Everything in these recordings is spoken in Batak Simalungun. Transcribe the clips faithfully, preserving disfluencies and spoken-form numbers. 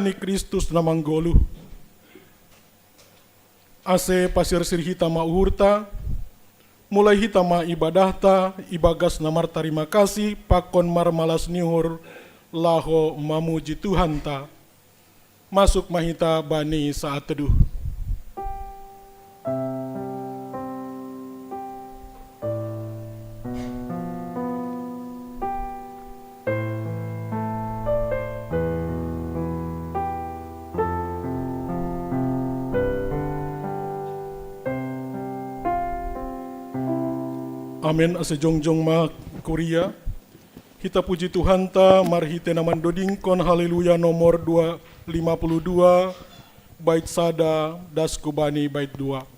ni Kristus na manggoluh. Ase pasirsir hita ma uhurta, mulai hita ma ibadahta ibagas na martarima kasih pakon marmalas ni uhur laho mamuji Tuhanta. Masuk ma hita bani saat teduh. Amen. Ase jongjong ma kuria. Hita puji Tuhanta marhite na mandodingkon Haleluya nomor dua, lima puluh dua, bait sada das kubani bait dua.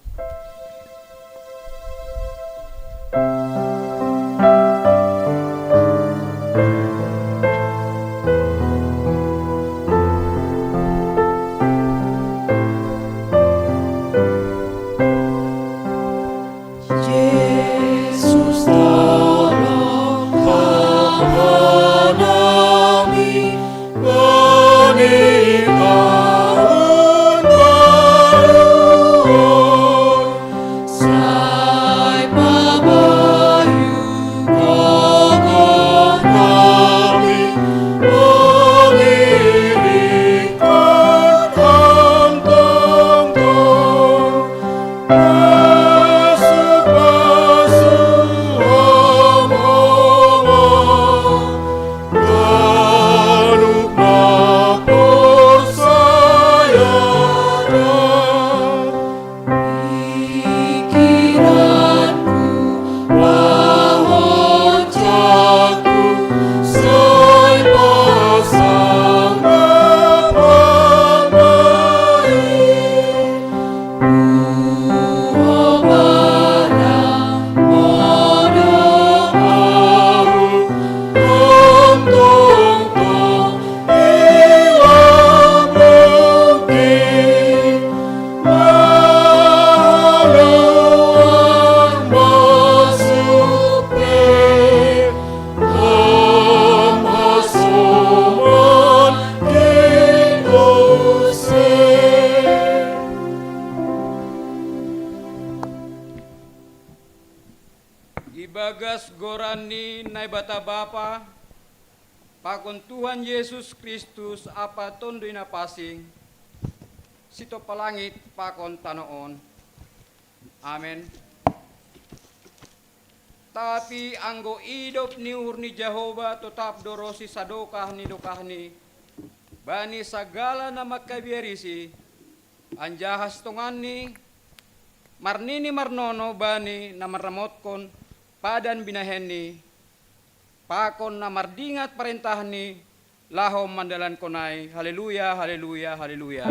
Jesus tolong kami, bani tahun baru sai pabayu gogo kami, mengirikkan ham tongtong. Ibagas goran ni Naibata Bapa, pakon Tuhan Jesus Kristus Ampa Tonduy Napansing, sitopah langit pakon tanoh on. Amen. Tapi anggo idop ni uhur ni Jahowa totap do ronsi sadokah ni dokahni bani sagala na mangkabiarisi, anjaha sitonganni marnini marnono bani na manramotkon padan binahenni, pakon na mardingat parentahni laho mandalankon ai. Haleluya, haleluya, haleluya.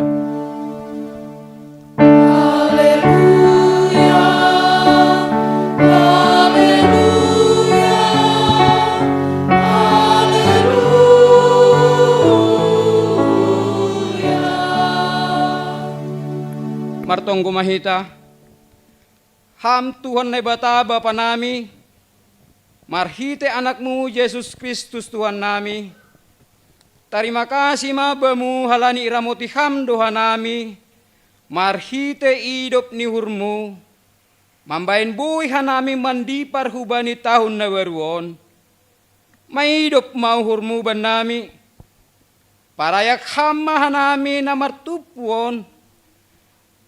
Haleluya, haleluya, haleluya. Martonggo ma hita. Ham Tuhan Naibata Bapa nami, marhite Anakmu Jesus Kristus Tuhan nami, tarima kasih ma Bamu halani iramoti Ham do hanami marhite idop ni uhurMu, mambahen buei hanami mandipar hubani tahun na baru on. Maidop ma uhurMu bannami. Parayak Ham ma hanami na martumpu on,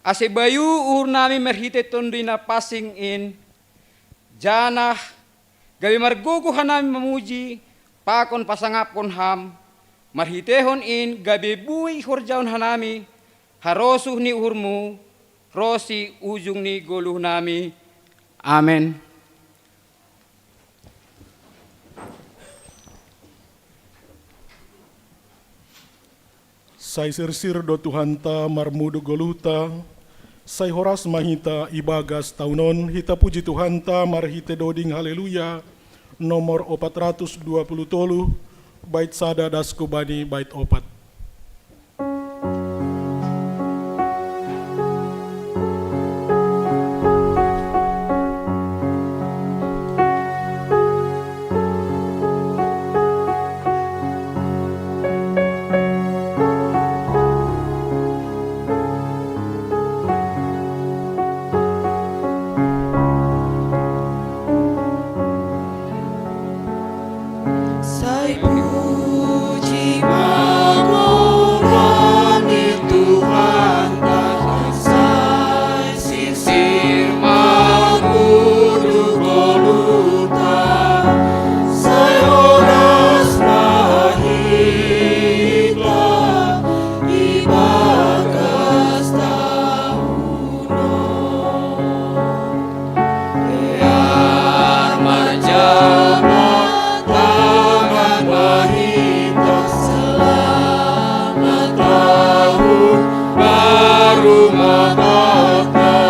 ase bayu uhurnami marhite Tonduy Napansing in, janah gabe margogoh hanami mamuji pakon pasangapkon Ham. Marhitehon in gabe buei horjahon hanami harosuh ni uhurMu ronsi ujung ni goluhnami. Amen. Sai sirsir do Tuhanta marmuduk goluhta, sai horas ma hita ibagas tahun on. Hita puji Tuhanta marhite doding Haleluya nomor opat ratus dua puluh tolu, bait sada das kubani bait opat. Mabata,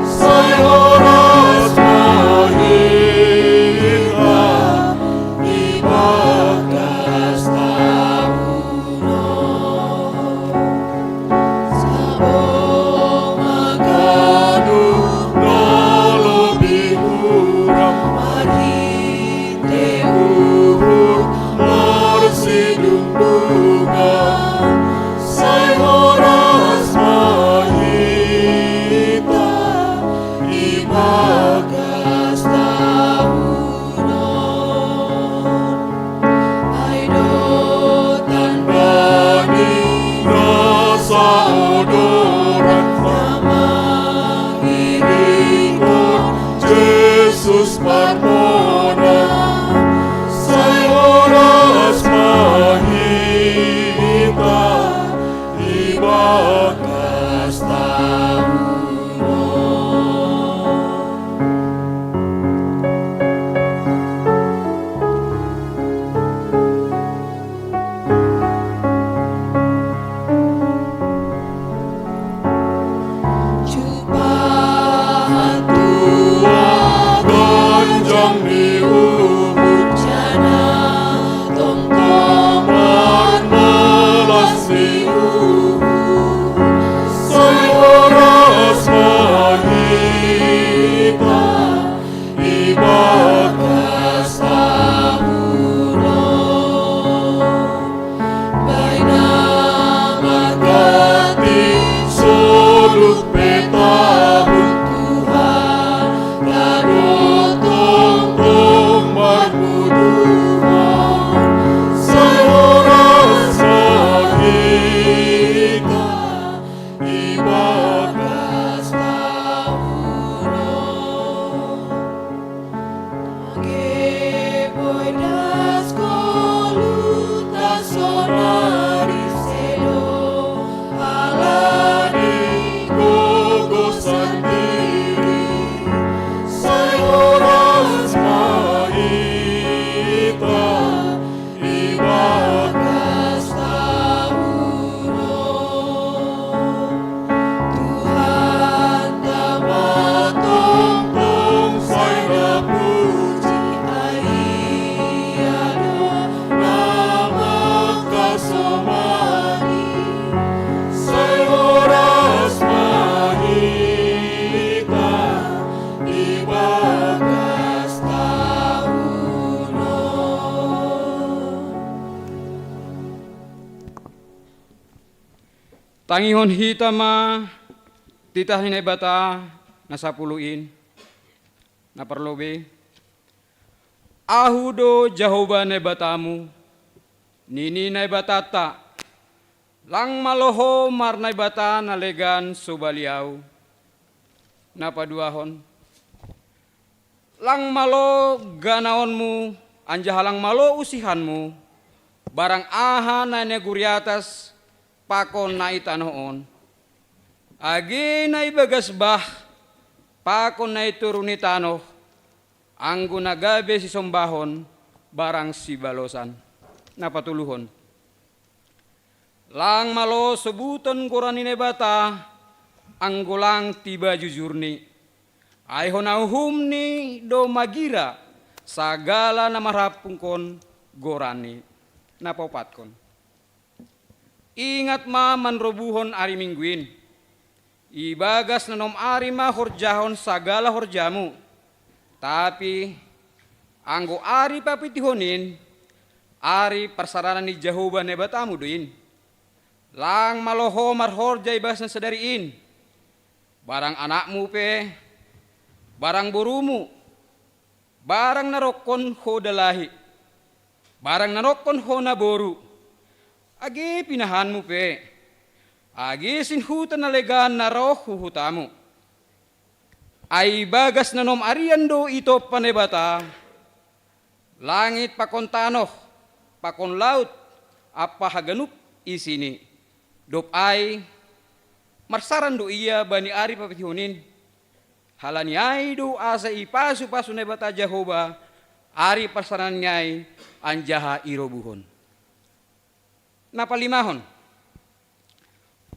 sai horas ma hita ibagas tabunon. Sabo mangkadu na lobi hurang marhite uhur marsidungdungan, sai horas ma hita ibagas tabunon. Ai do tanda ni na saodoran na mangiringkon Jesus parmonan, sai horas ma hita ibagas tabunon. Jumpahan tua ganjang ni uhur, jana tongtong marmelas ni uhur, sai horas ma hita ibagas tabunon. Baina markati solut pe tabun, Tuhan tadok tongtong marpuduhon, sai horas ma hita ibagas tabunon. Age boi das koluta sonari sedo, ala ni gogo sandiri, sai horas ma hita ibagas tabunon. Tuhan Tama tongtong sai na puji, ai Ia do na mangkasomani, sai horas ma hita ibagas tabunon. Tangihon hita ma titah ni Naibata na sapuluh in. Na parlobei: Ahu do Jahowa Naibatamu, nini Naibatanta, lang malo ho marnaibata na legan sobali ahu. Na paduahon: Lang malo ganaonmu, anjaha lang malo usihanmu, barang aha na i nagori atas pakon na i tanoh on, age na ibagas bah pakon na i toruh ni tanoh, anggo na gabe sisombahon barang sibalosan. Na patoluhon: Lang malo sobuton goran ni Naibata, anggo lang tiba jujurni. Ai hona uhumni do magira sagala na marhampungkon goranni. Na paopatkon: Ingat ma manrobuhon ari Minggu in. Ibagas na onom ari ma horjahon sagala horjamu. Tapi anggo ari papitihon in, ari parsaranan ni Jahowa Naibatamu do in. Lang malo ho marhorja ibagas na sadari in, barang anakmu pe, barang borumu, barang na rongkon ho dalahi, barang na rongkon ho naboru, age pinahanmu pe, age sinhuta na legan na roh hu hutamu. Ai ibagas na onom arian do itompa Naibata langit pakon tanoh, pakon laut, ampa haganup isini. Dob ai marsaran do ia bani ari papitihon in. Halani ai do asa ipasupasu Naibata Jahowa ari parsarananni ai anjaha irobuhon. Na palimahon: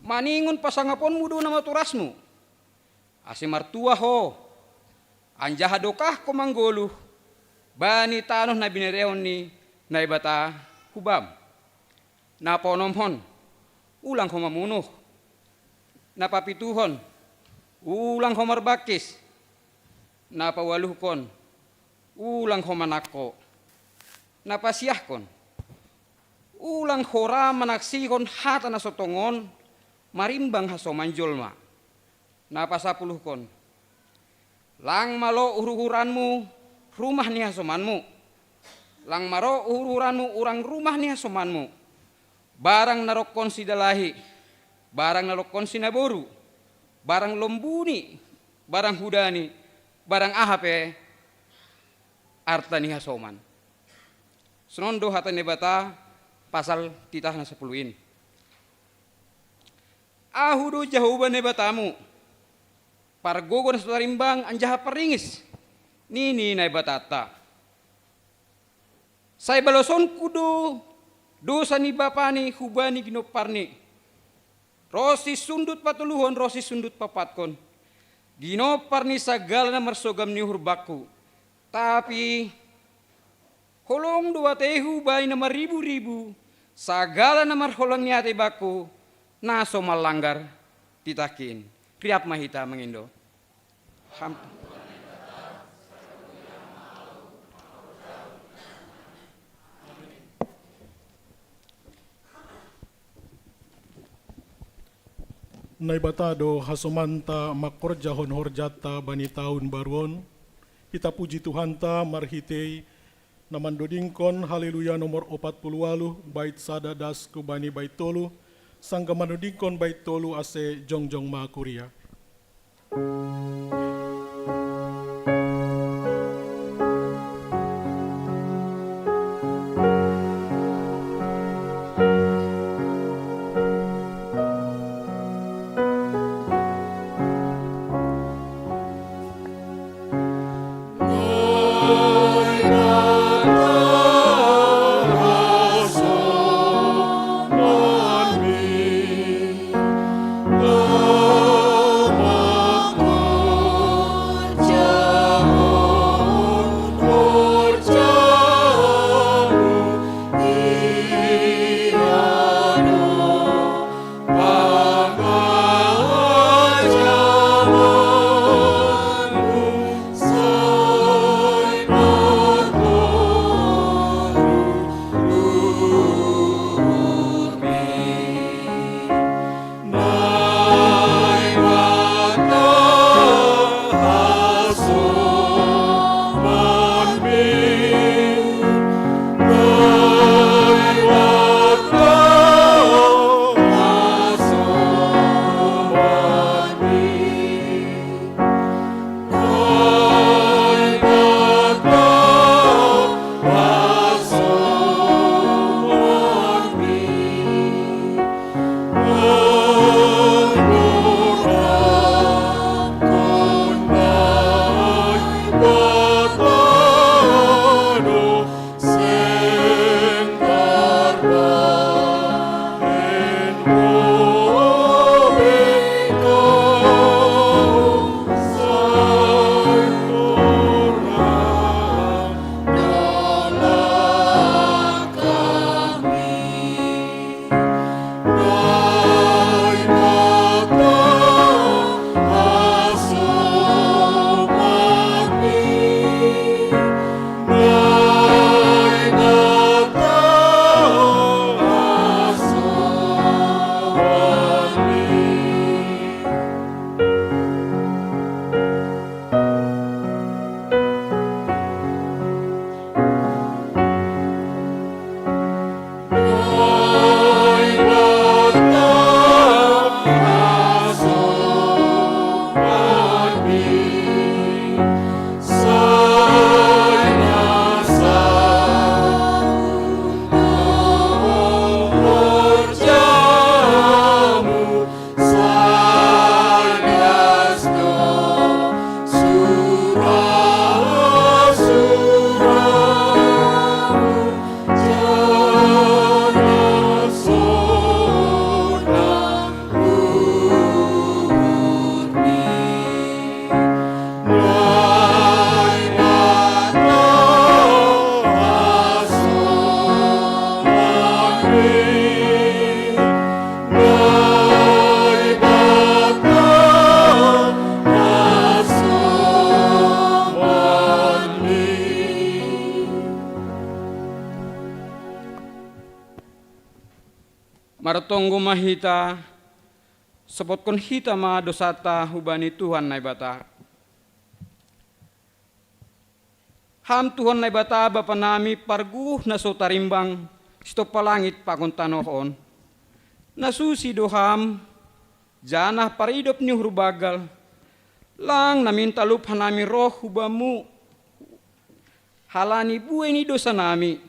Maningon pasangaponmu do na maturasmu, ase martuah ho, anjaha dokah ho manggoluh bani tanoh na binerehon ni Naibata hu bam. Na paonomhon, ulang ho mamunuh. Na papituhon, ulang ho marbangkis. Na paualuhkon, ulang ho manangko. Na pasiahkon, ulang ho ra manaksihon hata na so tongon marimbang hasoman jolma. Na pasapuluhkon, lang malo uhur-uhuranmu rumah ni hasomanmu. Lang malo uhur-uhuranmu urang rumah ni hasomanmu. Barang na rongkon si dalahi, barang na rongkon si naboru, barang lombuni, barang hudani, barang aha pe arta ni hasoman. Sonon do hata ni Naibata pasal titah na sapuluh in. Ahu do Jahowa Naibatamu, pargogo na so tarimbang anjaha parringis, nini Naibatanta. Sai balosonku do dosa ni bapani hubani ginomparni, ronsi sundut patoluhon ronsi sundut paopatkon, ginompar ni sagala na marsogam ni uhur bakku. Tapi holong do ateihu bani na marribu-ribu, sagala na marholong ni atei bakku, na so manlanggar titahkin. Riap ma hita mangindo. Ham- Naibata do hasomanta mangkorjahon horjanta bani taon baru on. Hita puji Tuhanta marhitei na mandodingkon Haleluya nomor opat puluh ualuh, bait sada das hu bani bait tolu, sanggah mandodingkon bait tolu ase jongjong ma kuria. Tonggo ma hita, sopotkon hita ma dosata hubani Tuhan Naibata. Ham Tuhan Naibata Bapa nami, parguh na so tarimbang, sitompa langit pakon tanoh on. Na susi do Ham, janah paridop ni uhur banggal, lang namin talup hanami roh hu Bamu, halani buei ni dosa nami.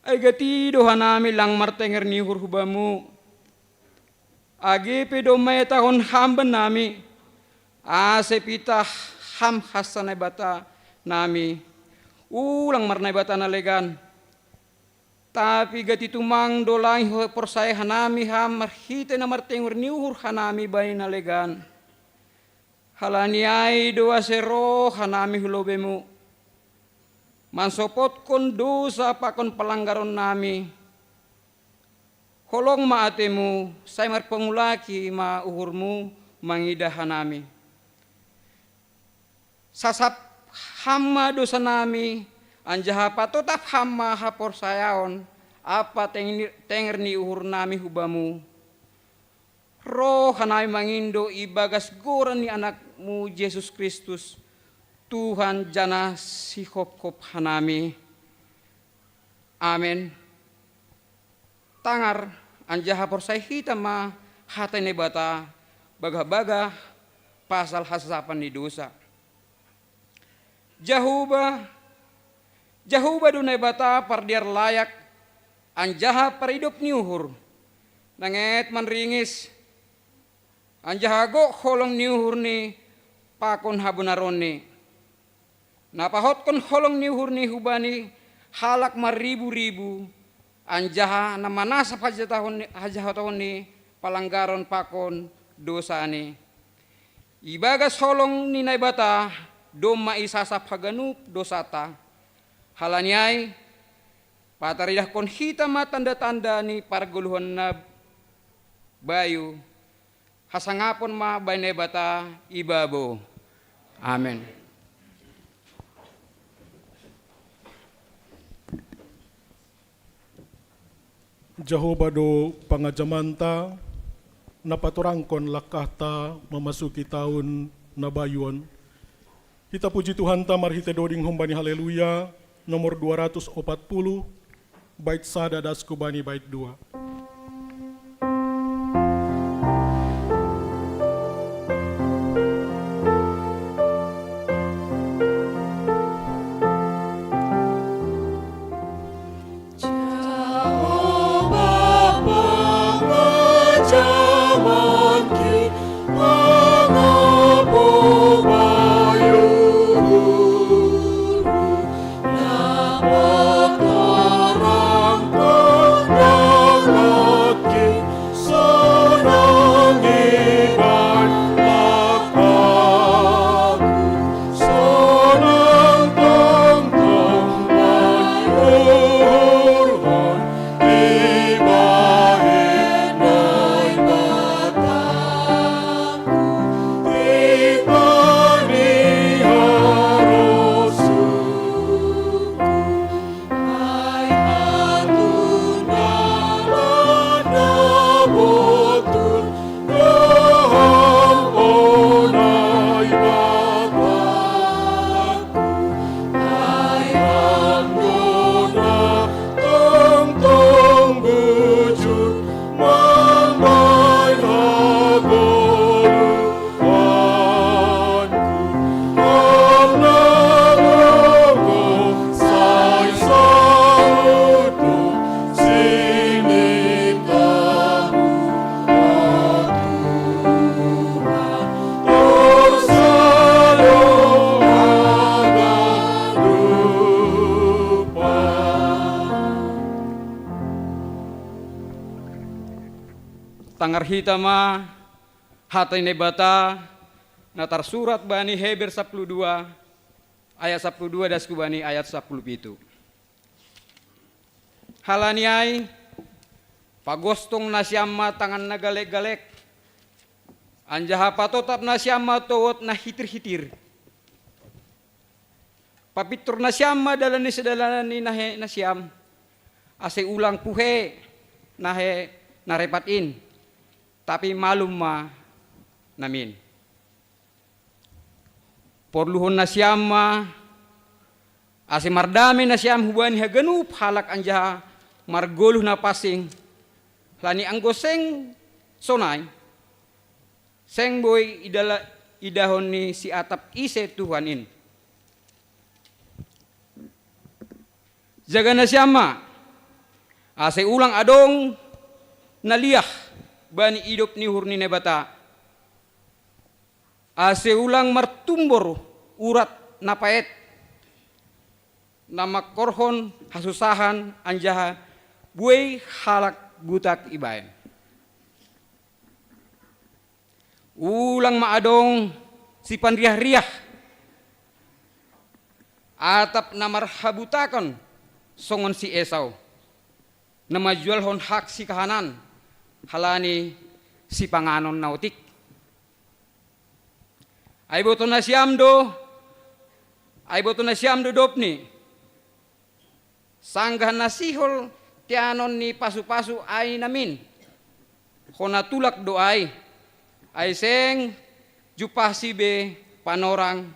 Ai gati do hanami lang martenger ni uhur hu Bamu, age pe domma ihatahon Ham bannami, ase pitah Ham hansa Naibata nami, ulang marnaibata na legan. Tapi gati tumang do lang iporsaya hanami Ham marhitei na martenger ni uhur hanami bani na legan. Halani ai do ase roh hanami hu lobeiMu, mansopotkon dosa pakon palanggaron nami. Holong ma ateiMu, sai marpangulaki ma uhurMu mangidah hanami. Sasap Ham ma dosa nami, anjaha patotap Ham ma haporsayaon ampa teng-, tenger ni uhur nami hu Bamu. Roh hanami mangindo ibagas goran ni AnakMu Jesus Kristus, Tuhan janah Sihophop hanami. Amen. Tangar, anjaha porsaya hita ma hata ni Naibata bagah-bagah pasal hasasapan ni dosa. Jahowa, Jahowa do Naibata pardear layak, anjaha paridop ni uhur, na nget manringis, anjaha gok holong ni uhurNi pakon habonaronNi, na pahothon holong ni uhurNi hubani halak marribu-ribu, anjaha na manasap hajatahon-, hajahataonni palanggaron pakon dosani. Ibagas holong ni Naibata domma isasap haganup dosanta. Halani ai, pataridahkon hita ma tanda-tanda ni pargoluhan na bayu, hasangapon ma bani Naibata ibabo. Amen. Jahowa do pangajamanta, na patorangkon langkahta mamasuki tahun na bayu on. Hita puji Tuhanta marhitei doding humbani Haleluya, nomor dua ratus opat puluh, bait sada das hu bani bait dua. Tangar hita ma hata ni Naibata na tarsurat bani Heber sapuluh dua, ayat sapuluh dua das hu bani ayat sapuluh pitu. Halani ai, pagostong nasiam ma tangan na galek-galek, anjaha patotap nasiam ma towod na hitir-hitir. Papintor nasiam ma dalan ni sidalanan ni nahe nasiam, ase ulang puhe, nahe narepat in, tapi malum ma namin. Porluhon nasiam ma, ase mardame nasiam hubani haganup halak anjaha margoluh na pansing, halani anggo seng sonai, seng boi idala-, idahon ni si atap ise Tuhan in. Jaga nasiam ma, ase ulang adong na liah bani idop ni uhur ni Naibata, ase ulang martumbor urat na paet, na mangkorhon hasusahan anjaha buei halak butak ibaen. Ulang ma adong sipanriah-riah, atap na marhabutakon songon si Esau, na manjualhon hak sikahanan halani sipanganon na otik. Ai boto nasiam do, ai boto nasiam do dobni, sanggah na sihol teanon ni pasu-pasu ai namin. Hona tulak do ai, ai seng jumpahsi be panorang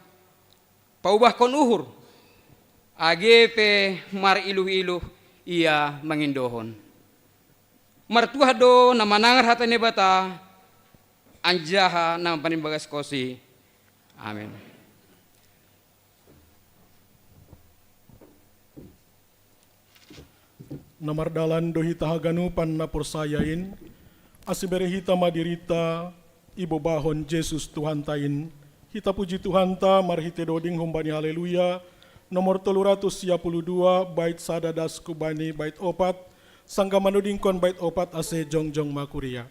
paubahkon uhur, age pe mariluh-iluh ia mangindohon. Martuah do na manangar hata ni Naibata anjaha na mampalimbagaskonsi. Amen. Na mardalan do hita haganupan na porsaya in, ase bere hita ma dirinta ibobahon Jesus Tuhanta in. Hita puji Tuhanta marhite doding humbani Haleluya, nomor tolu ratus sia puluh dua, bait sada das hubani bait opat, sanggah manodingkon bait opat ase jongjong ma kuria.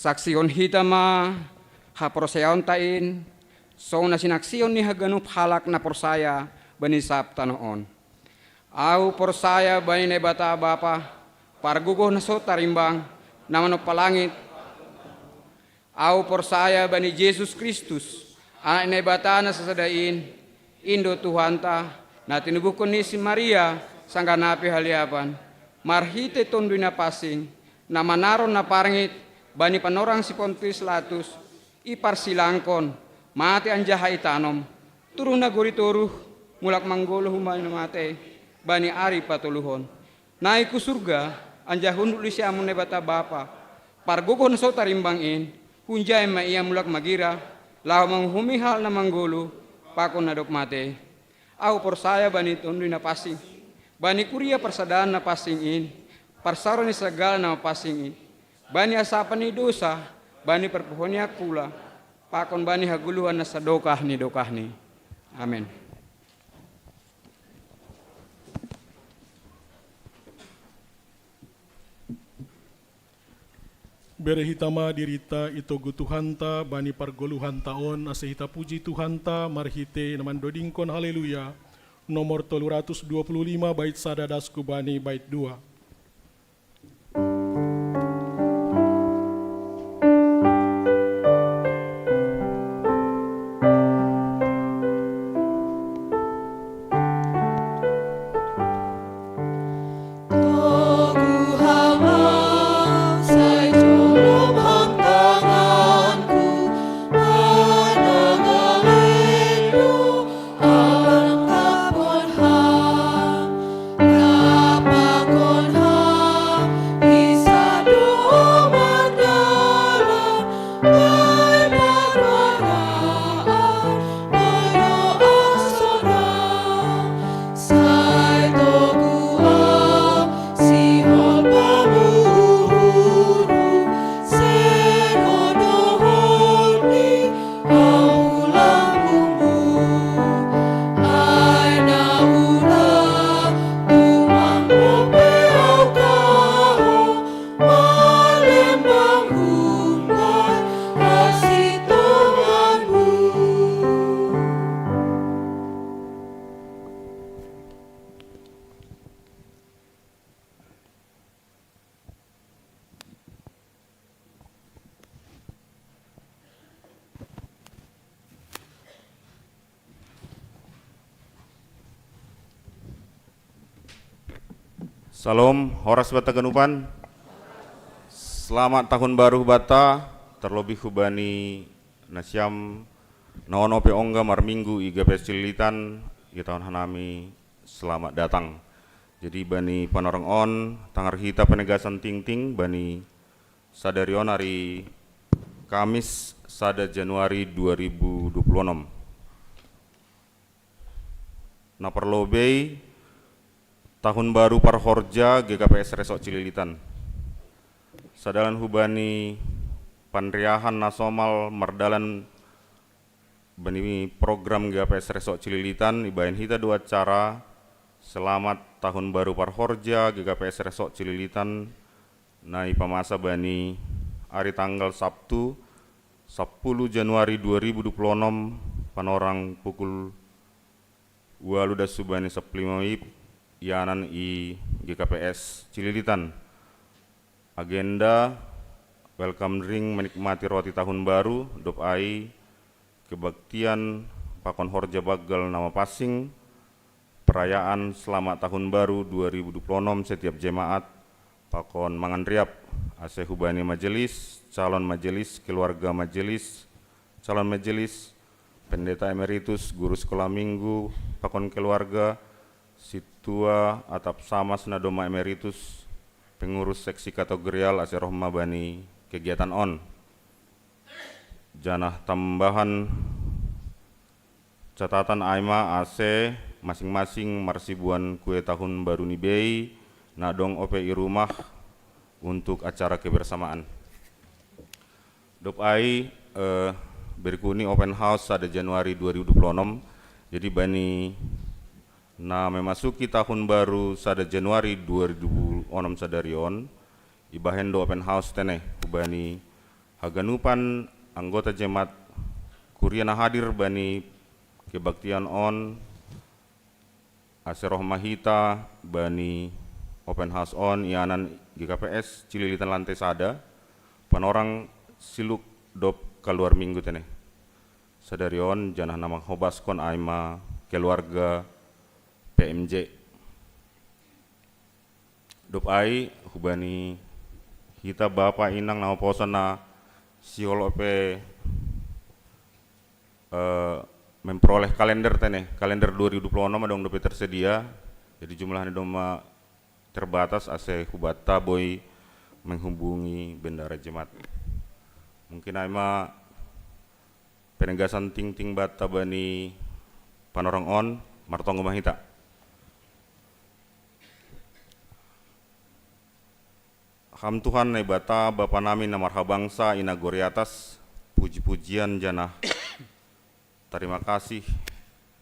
Saksihon hita ma haporsayaonta in, songon na sinaksion ni haganup halak na porsaya bani sab tanoh on. Ahu porsaya bani Naibata Bapa, pargogoh na so tarimbang, na manompa langit. Ahu porsaya bani Jesus Kristus, Anak ni Naibata na sasada in, in do Tuhanta, na tinubuhkon ni si Maria sanggah na pihaliapan, marhitei Tonduy Napansing, na manaron na parngit bani panorang si Pontius Latus, iparsilangkon, mate anjaha itanom, turun nagori toruh, mulak manggoluh humbani na matei, bani ari patoluhon. Naik hu surga, anjaha hundul di siamun Naibata Bapa, pargogoh na so tarimbang in, hunjai ma ia mulak magira, laho manguhumi halak na manggoluh pakon na dob matei. Ahu porsaya bani Tonduy Napansing, bani kuria parsadaan na pansing in, parsaoran ni sagala na mapansing in, bani hasapan ni dousa, bani parpuhoon ni angkula, pakon bani hagoluhan na sadokah ni dokahni. Amen. Bere hita ma dirita i togu Tuhanta bani pargoluhanta on, ase hita puji Tuhanta marhitei na mandodingkon Haleluya, nomor tolu ratus dua puluh lima, bait sada das hu bani bait dua. Salom, horas banta haganupan. Selamat tahun baru banta, terlebih hubani nasiam na on ope ongga marminggu i G K P S Cililitan, i tahun hanami selamat datang. Jadi bani panorang on, tangar hita penegasan tingting, bani sadari on ari Kamis sada Januari dua ribu dua puluh enam. Na parlobei, tahun baru parhorja G K P S Resort Cililitan. Sadalan hubani panriahan na somal mardalan bani program G K P S Resort Cililitan, ibahen hita do acara Selamat Tahun Baru Parhorja G K P S Resort Cililitan, na ipamasa bani ari tanggal Sabtu, sapuluh Januari dua ribu dua puluh enam, panorang pukul ualu das hubani sappulu lima WIB, ianan i G K P S Cililitan. Agenda, welcome drink, menikmati roti tahun baru, dob ai kebaktian pakon horja banggal na mapansing, perayaan Selamat Tahun Baru dua ribu dua puluh enam setiap jemaat, pakon mangan riap, ase hubani majelis, calon majelis, keluarga majelis, calon majelis, pendeta emeritus, guru sekolah minggu, pakon keluarga, sintua atap samas na domma emeritus, pengurus seksi kategorial ase roh ma bani kegiatan on. Janah tambahan catatan ai ma ase masing-masing marsibuan kue tahun baru ni bei na dong ope i rumah untuk acara kebersamaan. Dob ai, eh, berikut ni open house sada Januari dua ribu dua puluh enam. Jadi bani na memasuki tahun baru sada Januari dua ribu dua puluh enam sadari on, ibahen do open house tene, hubani Haganupan anggota jemaat kuria na hadir bani kebaktian on, ase roh ma hita bani open house on ianan G K P S Cililitan lantai sada, Panorang, Siluk dob kaluar minggu tene. Sadari on janah na manghobaskon ai ma keluarga P M J. Dob ai hubani hita bapa inang na maposo na sihol ope eh, memperoleh kalender tene, kalender dua ribu dua puluh enam adong dope tersedia, jadi jumlahna domma terbatas ase hubanta boi menghubungi bendahara jemaat. Mungkin ai ma penegasan tingting banta bani Panorang on. Martonggo ma hita. Ham Tuhan Naibata, Bapa nami na marhabangsa i nagori atas, puji-pujian janah tarima kasih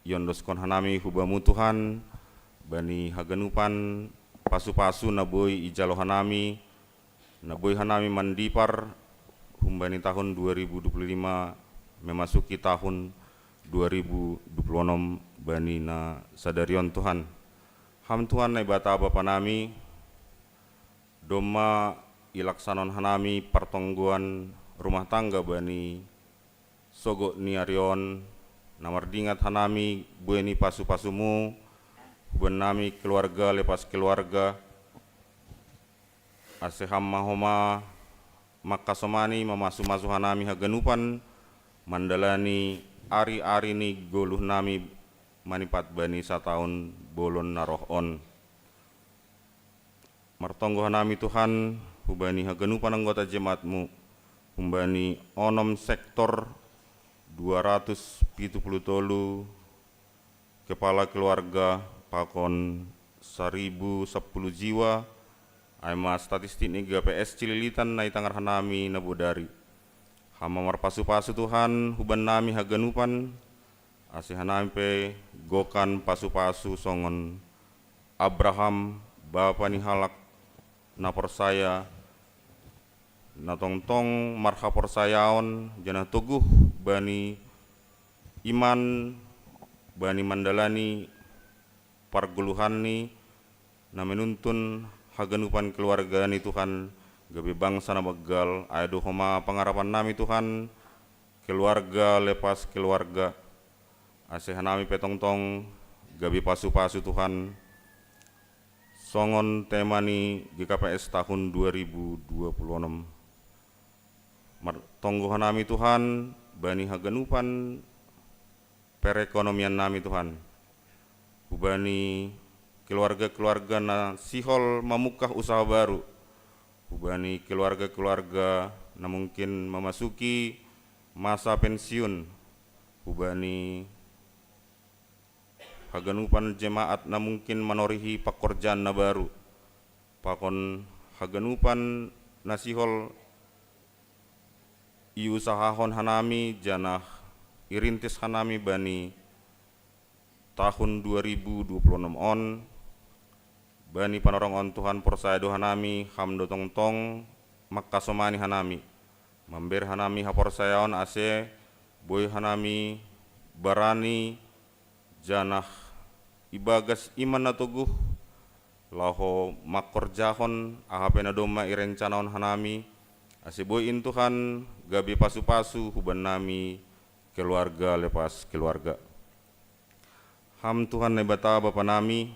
iondoskon hanami hu Bamu Tuhan, bani haganupan pasu-pasu na boi ijalo hanami, na boi hanami mandipar humbani tahun dua ribu dua puluh lima memasuki tahun dua ribu dua puluh enam bani na sadari on Tuhan. Ham Tuhan Naibata Bapa nami, domma ilaksanon hanami partonggoan rumah tangga bani sogo ni ari on, na mardingat hanami buei ni pasu-pasumu huban nami keluarga lepas keluarga, ase Ham ma homa mangkasomani mamasu-masu hanami haganupan mandalani ari-ari ni goluh nami manipat bani sataon bolon na roh on. Martonggo hanami Tuhan hubani haganupan anggota jemaat-Mu, humbani onom sektor, dua ratus pitu puluh tolu kepala keluarga pakon saribu sapuluh jiwa, ai ma statistik ni G K P S Cililitan na itangar hanami na bodari. Ham ma marpasu-pasu Tuhan huban nami haganupan, ase hanami pe gokan pasu-pasu songon Abraham, bapa ni halak na porsaya, na tongtong marhaporsayaon janah toguh bani iman, bani mandalani pargoluhanni, na menuntun haganupan keluarga ni Tuhan gabe bangsa na banggal. Ai do homa pangarapan nami Tuhan, keluarga lepas keluarga, ase hanami pe tongtong gabe pasu-pasu Tuhan, songon tema ni G K P S tahun dua ribu dua puluh enam. Martonggo hanami Tuhan bani haganupan perekonomian nami Tuhan, hubani keluarga-keluarga na sihol mamungkah usaha baru, hubani keluarga-keluarga na mungkin memasuki masa pensiun, hubani haganupan jemaat na mungkin manorihi pakorjaan na baru, pakon haganupan na sihol iusahahon hanami janah irintis hanami bani tahun dua ribu dua puluh enam on. Bani Panorang on Tuhan, porsaya do hanami Ham do tongtong mangkasomani hanami, mambere hanami haporsayaon ase boi hanami barani janah ibagas iman na toguh laho mangkorjahon aha pe na domma irencanaon hanami, ase boi in Tuhan gabe pasu-pasu huban nami keluarga lepas keluarga. Ham Tuhan Naibata Bapa nami,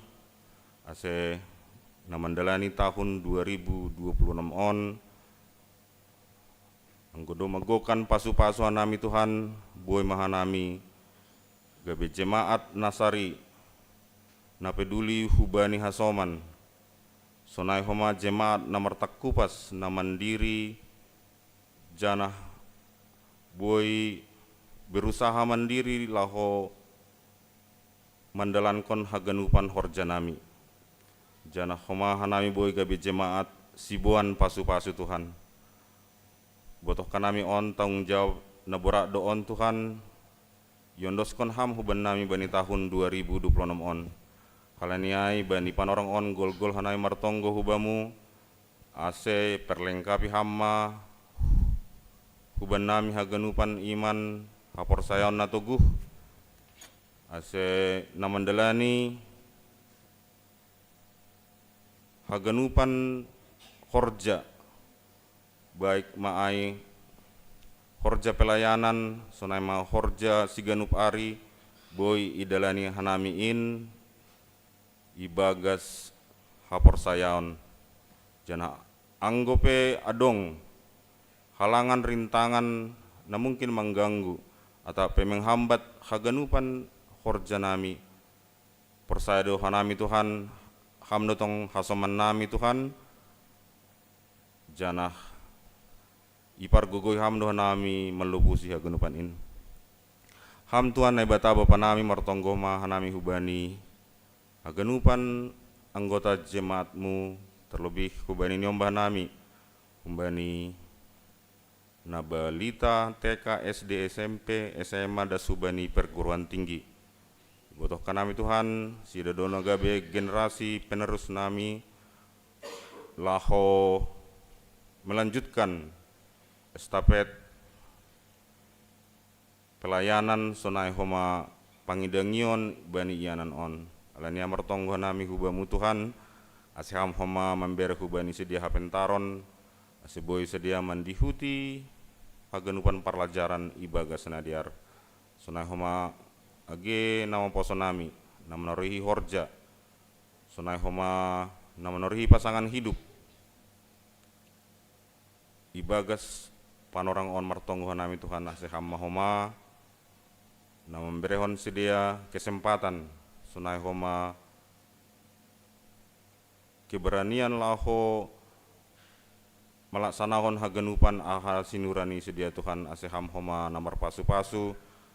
ase na mandalani tahun dua ribu dua puluh enam on, anggo domma gokan pasu-pasu hanami Tuhan, boi ma hanami gabe jemaat na sari, na peduli hubani hasoman, sonai homa jemaat na martangkupas, na mandiri, janah boi berusaha mandiri laho mandalankon haganupan horjanami. Janah homa hanami boi gabe jemaat siboan pasu-pasu Tuhan. Botohkan nami on tanggung jawab na borat do on Tuhan, iondoskon Ham huban nami bani tahun dua ribu dua puluh enam on. Halani ai bani Panorang on golgol hanami martonggo hu Bamu, ase perlengkapi Ham ma hubannami haganupan iman haporsayaon na toguh, ase na mandalani haganupan horja, baik ma ai horja pelayanan, sonai ma horja siganup ari, boi idalani hanami in ibagas haporsayaon. Janah anggo pe adong halangan, rintangan na mungkin mangganggu atap pe menghambat haganupan horjanami, porsaya do hanami Tuhan, Ham do tong hasomannami Tuhan, janah ipargogoi Ham do hanami manlopusi haganupan in. Ham Tuhan Naibata Bapanami, martonggo ma hanami hubani haganupan anggota jemaat-Mu, terlebih hubani niombah nami, humbani na balita T K, S D, S M P, S M A, das hubani perguruan tinggi. Ibotohkan nami Tuhan, sida do na gabe generasi penerus nami, laho melanjutkan estafet pelayanan sonai homa pangidangion bani ianan on. Alani ai martonggo hanami hu Bamu Tuhan, ase Ham homa mambere hubani sidea hapentaron, ase boi sidea mandihuti haganupan parlajaran ibagas na dear. Sonai homa age na maposo nami, na manorihi horja, sonai homa na manorihi pasangan hidup. Ibagas panorang on martonggo hanami Tuhan, ase Ham ma homa na mamberehon sidea kesempatan, sonai homa keberanian laho malaksanahon haganupan aha sinura ni sidea Tuhan, ase Ham homa na marpasu-pasu.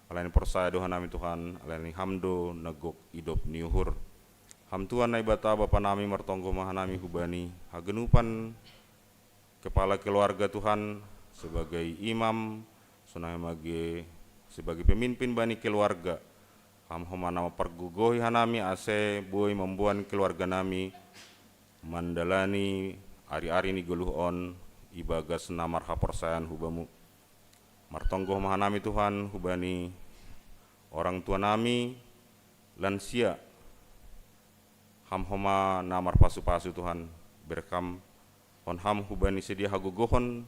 Alani porsaya do hanami Tuhan, alani Ham do na gok idop ni uhur. Ham Tuhan Naibata Bapanami, martonggo ma hanami hubani haganupan kepala keluarga Tuhan, sebagai imam, sonai ma age sebagai pemimpin bani keluarga. Ham homa na mampargogohi hanami ase boi mamboan keluarga nami mandalani ari-ari ni goluh on ibagas na marhaporsayaon hu Bamu. Martonggo ma hanami Tuhan hubani orang tua nami, lansia, Ham homa na marpasu-pasu Tuhan, berkam hon Ham hubani sidea hagogohon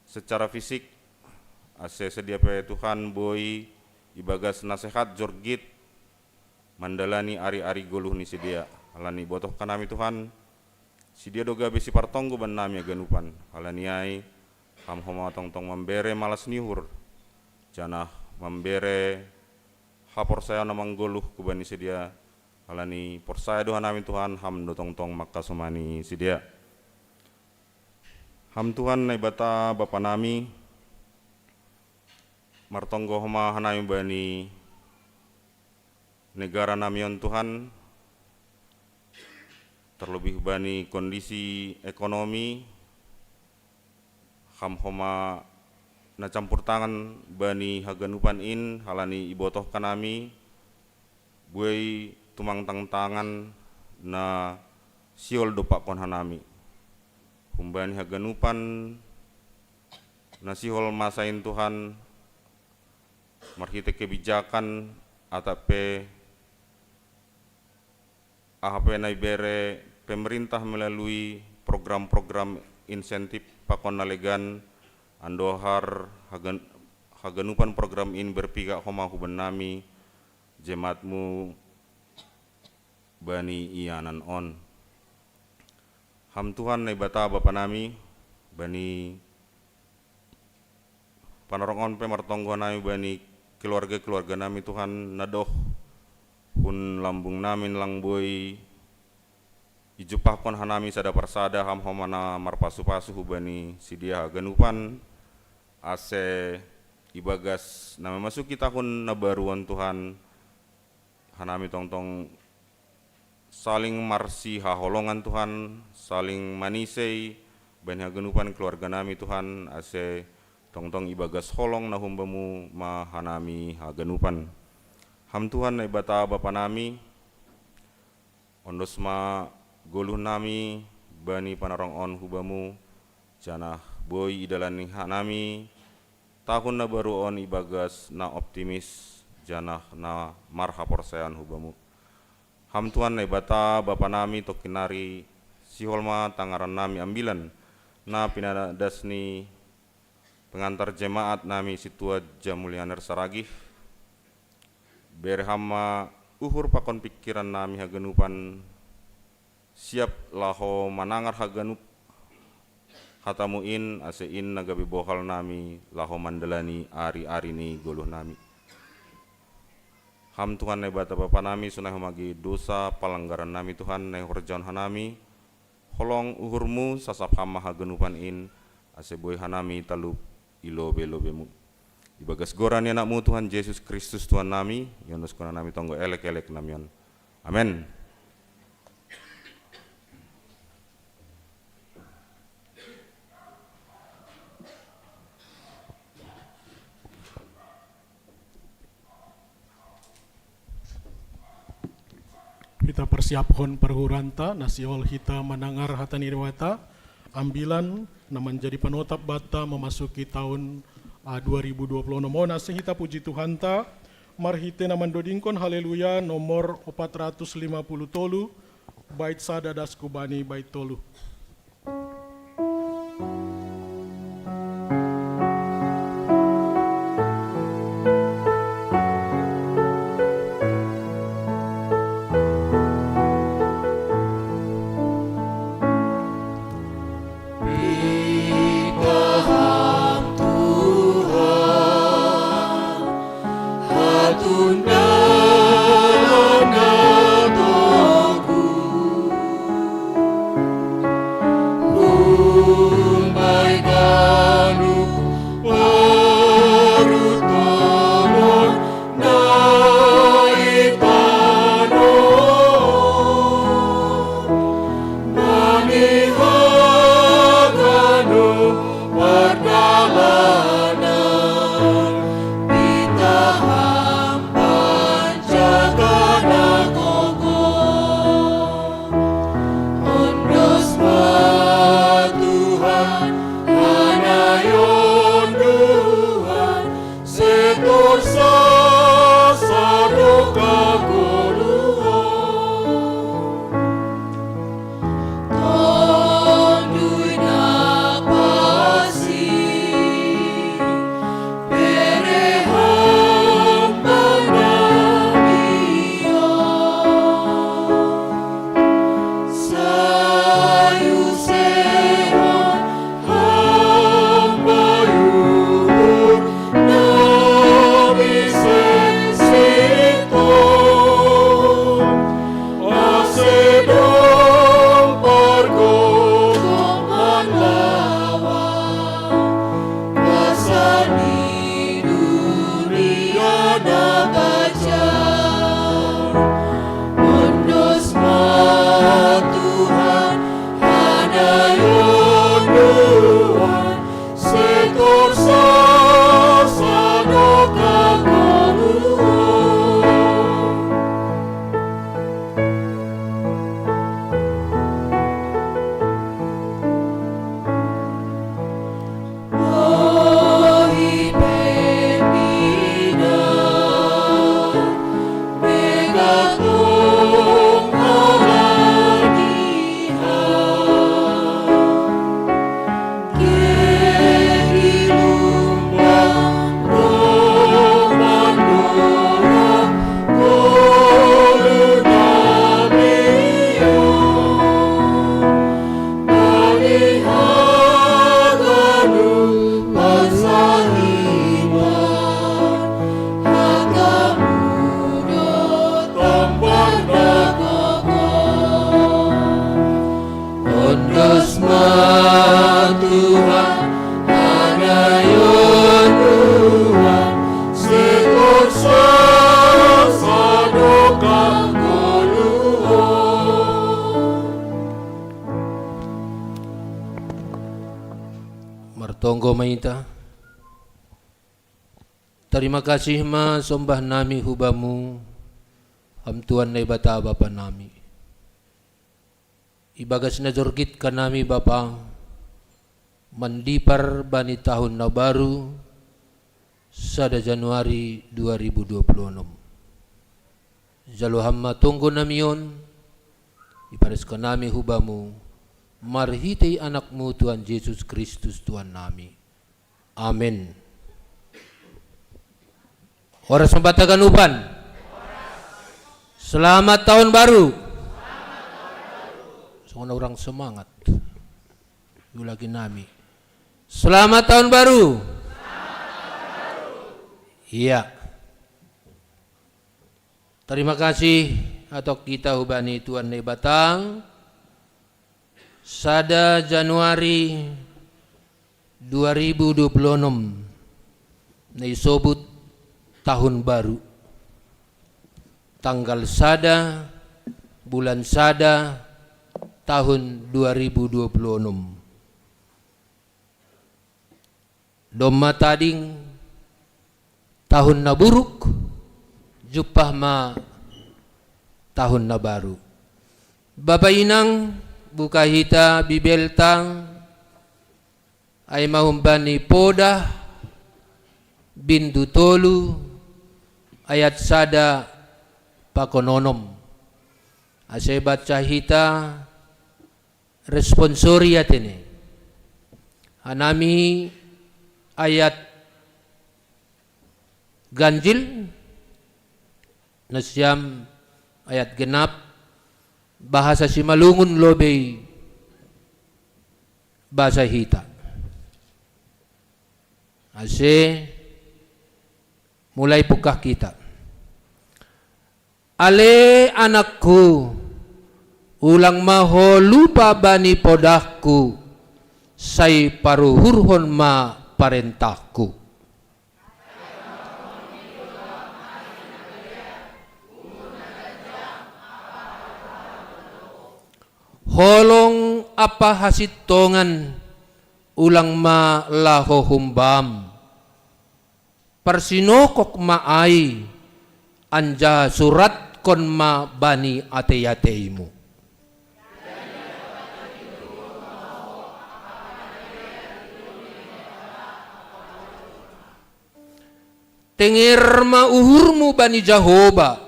secara fisik, ase sidea pe Tuhan boi ibagas na sehat jorgit mandalani ari-ari goluh ni sidea. Alani ibotohkan nami Tuhan, sidea do gabe sipartonggo bannami haganupan. Alani ai Ham homa tongtong mambere malas ni uhur, janah mambere haporsayaon na manggoluh hubani sidea. Alani porsaya do hanami Tuhan, Ham do tongtong mangkasomani sidea. Ham Tuhan Naibata Bapanami, martonggo homa hanami bani negara nami on Tuhan, terlebih bani kondisi ekonomi, Ham homa na campur tangan bani haganupan in, alani ibotohkan nami, buei tumang tantangan na sihol dompakkon hanami. Humbani haganupan na sihol masa in Tuhan, marhite kebijakan atap pe aha pe na ibere pemerintah melalui program-program insentif pakon na legan, andohar hagan-, haganupan program in berpihak homa hubannami jemaat-Mu bani ianan on. Ham Tuhan Naibata Bapanami, bani panorang on pe martonggo hanami bani keluarga-keluarga nami Tuhan, na doh hun lambung nami lang boi ijumpahkon hanami sada parsada, Ham homa na marpasu-pasu hubani sidea haganupan, ase ibagas na memasuki tahun na baru on Tuhan, hanami tongtong saling marsihaholongan Tuhan, saling manisei bani haganupan keluarga nami Tuhan, ase tongtong ibagas holong na hum Bamu ma hanami haganupan. Ham Tuhan Naibata Bapanami, ondos ma goluh nami bani panorang on hu Bamu, Janah boi idalani hanami tahun na baru on ibagas na optimis janah na marhaporsayaon hu Bamu. Ham Tuhan Naibata, Bapa nami, tongkin nari sihol ma tangaran nami ambilan na pinadas ni pengantar jemaat nami sintua Jamulianer Saragih. Bere Ham ma uhur pakon pingkiran nami haganupan siap laho manangar haganup hata-Mu in, ase in na gabe bohal nami laho mandalani ari-ari ni goluh nami. Ham Tuhan Naibata Bapa nami, sonai homa ge dosa palanggaran nami Tuhan na ihorjahon hanami, holong uhur-Mu sasap Ham ma haganupan in, ase boi hanami talup i lobei-lobei-Mu. Ibagas goran ni Anak-Mu Tuhan Jesus Kristus Tuhan nami, iondoskon hanami tonggo elek-elek nami on. Amen. Hita parsiaphon parhuranta, na sihol hita manangar hata ni Debata, ambilan na manjadi panotap banta mamasuki tahun a dua ribu dua puluh onom on, ase hita puji Tuhanta marhite na mandodingkon Haleluya nomor opat ratus lima puluh tolu, bait sada das kubani bait tolu. Martonggo ma hita. Tarima kasih ma sombah nami hu Bamu, Ham Tuhan Naibata Bapa nami. Ibagas na jorgit hanami Bapa, Mandipar bani tahun na baru, sada Januari dua ribu dua puluh enam. Jalo ham ma tonggo nami on, ipares hanami hu Bamu, marhitei Anakmu Tuhan Jesus Kristus Tuhan nami. Amen. Horas ma banta haganupan. Selamat tahun baru. Songon na hurang semangat. Ulangi nami. Selamat tahun baru. Iya. Terima kasih atau kita hubani Tuhan Naibata. Sada Januari dua ribu dua puluh enam na isobut tahun baru. Tanggal sada, bulan sada, tahun dua ribu dua puluh enam. Domma tading tahun na buruk, jumpah ma tahun na baru. Bapa inang, buka hita Bibelta, ai ma humbani Podah, bindu tolu, ayat sada pakon onom. Ase baca hita, responsoria tene. Hanami ayat ganjil, nasiam ayat genap, bahasa Simalungun lobei bahasa hita. Ase mulai pungkah hita. Ale anakku, ulang ma ho lupa bani podahku, sai paruhurhon ma parentahku. Holong ampa hasintongan ulang ma laho humbam. Parsinokok ma ai, anjaha suratkon ma bani atei-ateimu. Tenger ma uhurmu bani Jahowa,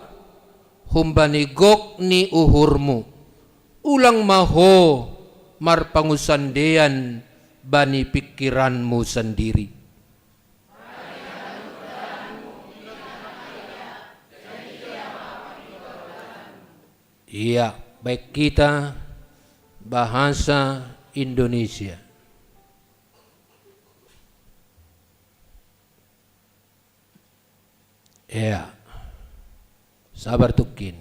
humbani gok ni uhurmu, ulang ma ho marpangunsandean bani pingkiranmu sandiri. Iya, baik kita bahasa Indonesia. Iya. Sabar tukin.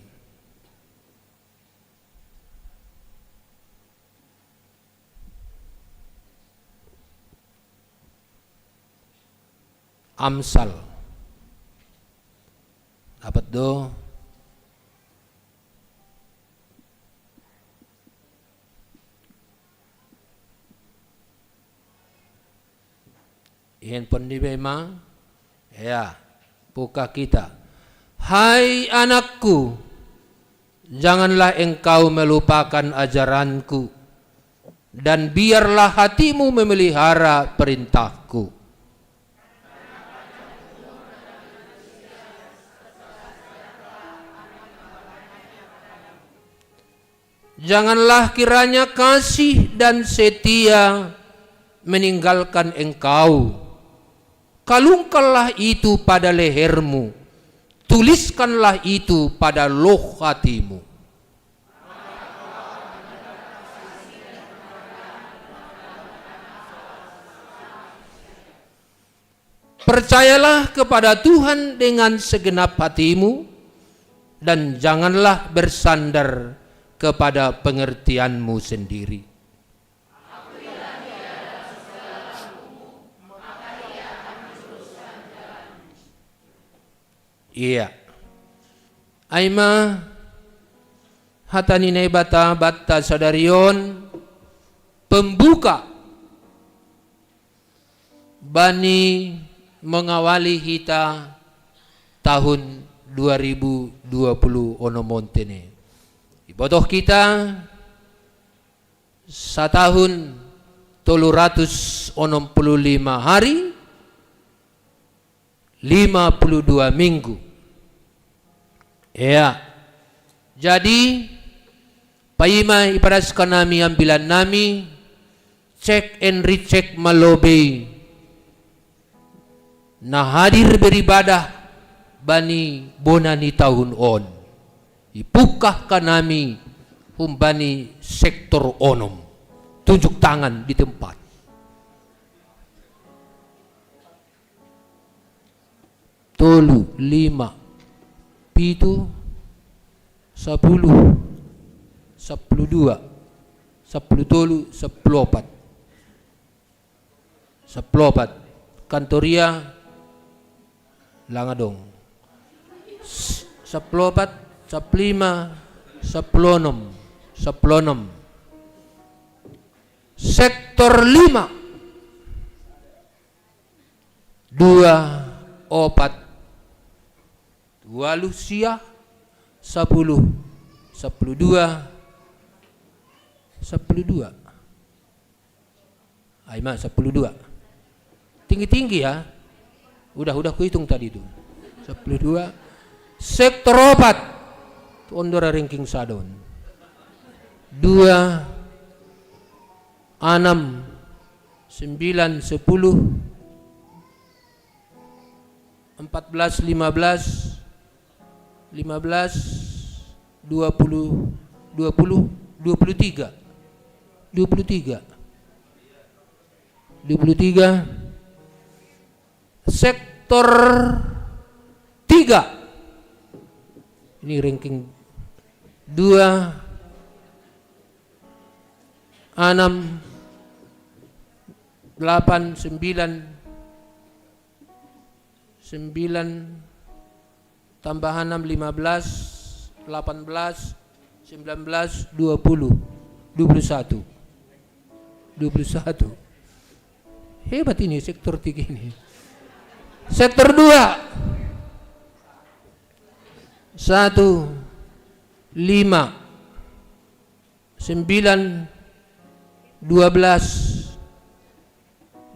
Amsal. Dapat do? Handphone di bema. Ya, buka kita. Hai anakku, janganlah engkau melupakan ajaranku, dan biarlah hatimu memelihara perintahku. Janganlah kiranya kasih dan setia meninggalkan engkau. Kalungkanlah itu pada lehermu, tuliskanlah itu pada loh hatimu. Percayalah kepada Tuhan dengan segenap hatimu, dan janganlah bersandar kepada pengertianmu sendiri. Iya. Ai ma hata ni Naibata banta sadari on, pembuka bani mengawali hita tahun dua ribu dua puluh onom on tene. Ibotoh hita satahun tolu ratus onom puluh lima hari, lima puluh dua minggu. Ya. Jadi, paima iparaskan nami ambilan nami, check and recheck ma lobei na hadir beribadah bani bona ni tahun on. Ipungkah hanami humbani sektor onom. Tunjuk tangan di tempat. Tolu, lima, pitu, sapuluh, sapuluh dua, sapuluh tolu, sapuluh opat. Sapuluh opat. Kantoria, langa dong. S-, sapuluh opat, sapuluh lima, sapuluh onom, sapuluh onom. Sektor lima. Dua, opat, walu, sia, sapuluh, sapuluh dua, sapuluh dua. Ai ma, sapuluh dua. Tinggi-tinggi ya. Udah, udah kuhitung tadi itu. Sapuluh dua. Sektor opat. Tondora ranking sadon. Dua, enam, sembilan, sepuluh, empat belas, lima belas, lima belas, dua puluh, dua puluh, dua puluh tiga. Dua puluh tiga. Dua puluh tiga. Sektor tiga. Ini ranking dua, enam, delapan, sembilan, sembilan, tambah enam, lima belas, delapan belas, sembilan belas, dua puluh, dua puluh satu. Dua puluh satu. Hebat ini sektor tiga ini. Sektor dua. Satu, lima, sembilan, dua belas,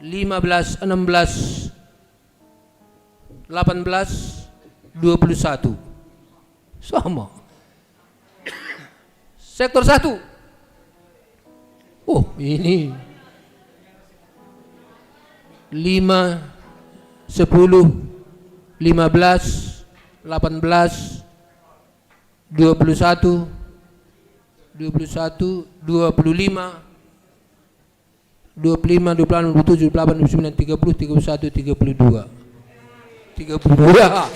lima belas, enam belas, delapan belas, dua puluh satu. Sama. Sektor satu. Oh, ini. Lima, sepuluh, lima belas, delapan belas, dua puluh satu, dua puluh satu, dua puluh lima, dua puluh lima, dua puluh enam, dua puluh tujuh, dua puluh delapan, dua puluh sembilan, tiga puluh, tiga puluh satu, tiga puluh dua. Tiga puluh dua.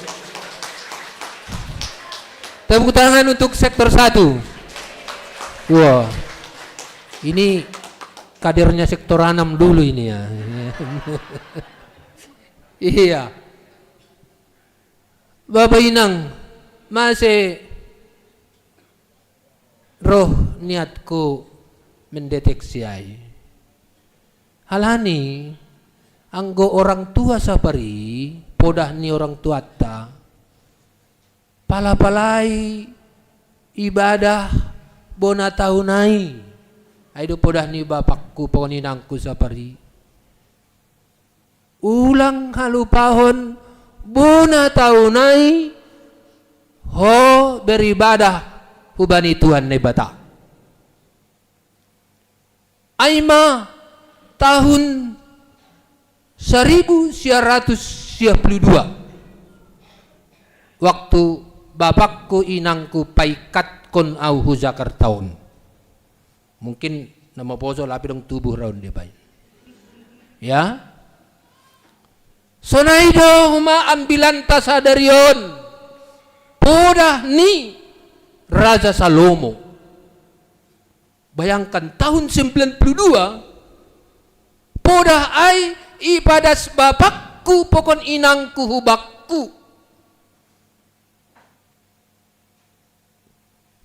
Tepuk tangan untuk sektor satu. Wah. Ini kadernya sektor enam dulu ini ya. Iya. Bapa inang, mase roh niatku mendeteksi ai. Halani, anggo orang tua sapari, podah ni orang tuanta, pala-palai ibadah bona tahu nai. Ai do podah ni bapakku pokon inangku sapari. Ulang halupahon bona tahu nai ho beribadah hubani Tuhan Naibata. Ai ma tahun saribu sia ratus sia puluh dua. Waktu bapakku inangku paikatkon au hu Jakarta on. Mungkin nama poso lapi dong tubuh raun dia bai. Ya. Sonai do huma ambilanta sadari on. Podah ni Raja Salomo. Bayangkan tahun sembilan puluh dua, podah ai ipadas bapakku pokon inangku hubakku.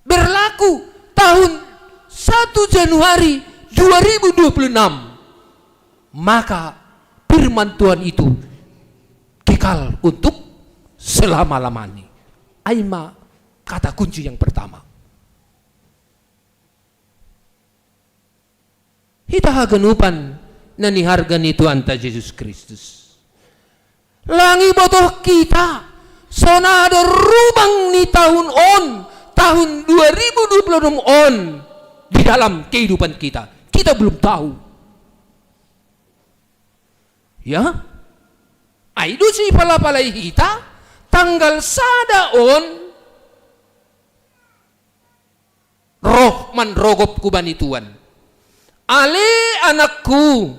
Berlaku tahun satu Januari dua ribu dua puluh enam, maka firman Tuhan itu kekal untuk selama-lamanya. Ai ma kata kunci yang pertama. Hita haganupan na niharga ni Tuhanta Jesus Kristus. Langi botoh kita, sonado rubang ni tahun on, tahun dua ribu dua puluh enam on, di dalam kehidupan kita. Kita belum tahu. Ya? Ai do sipalapalai hita, tanggal sada on, roh manrogop hubani Tuhan. Ale anakku,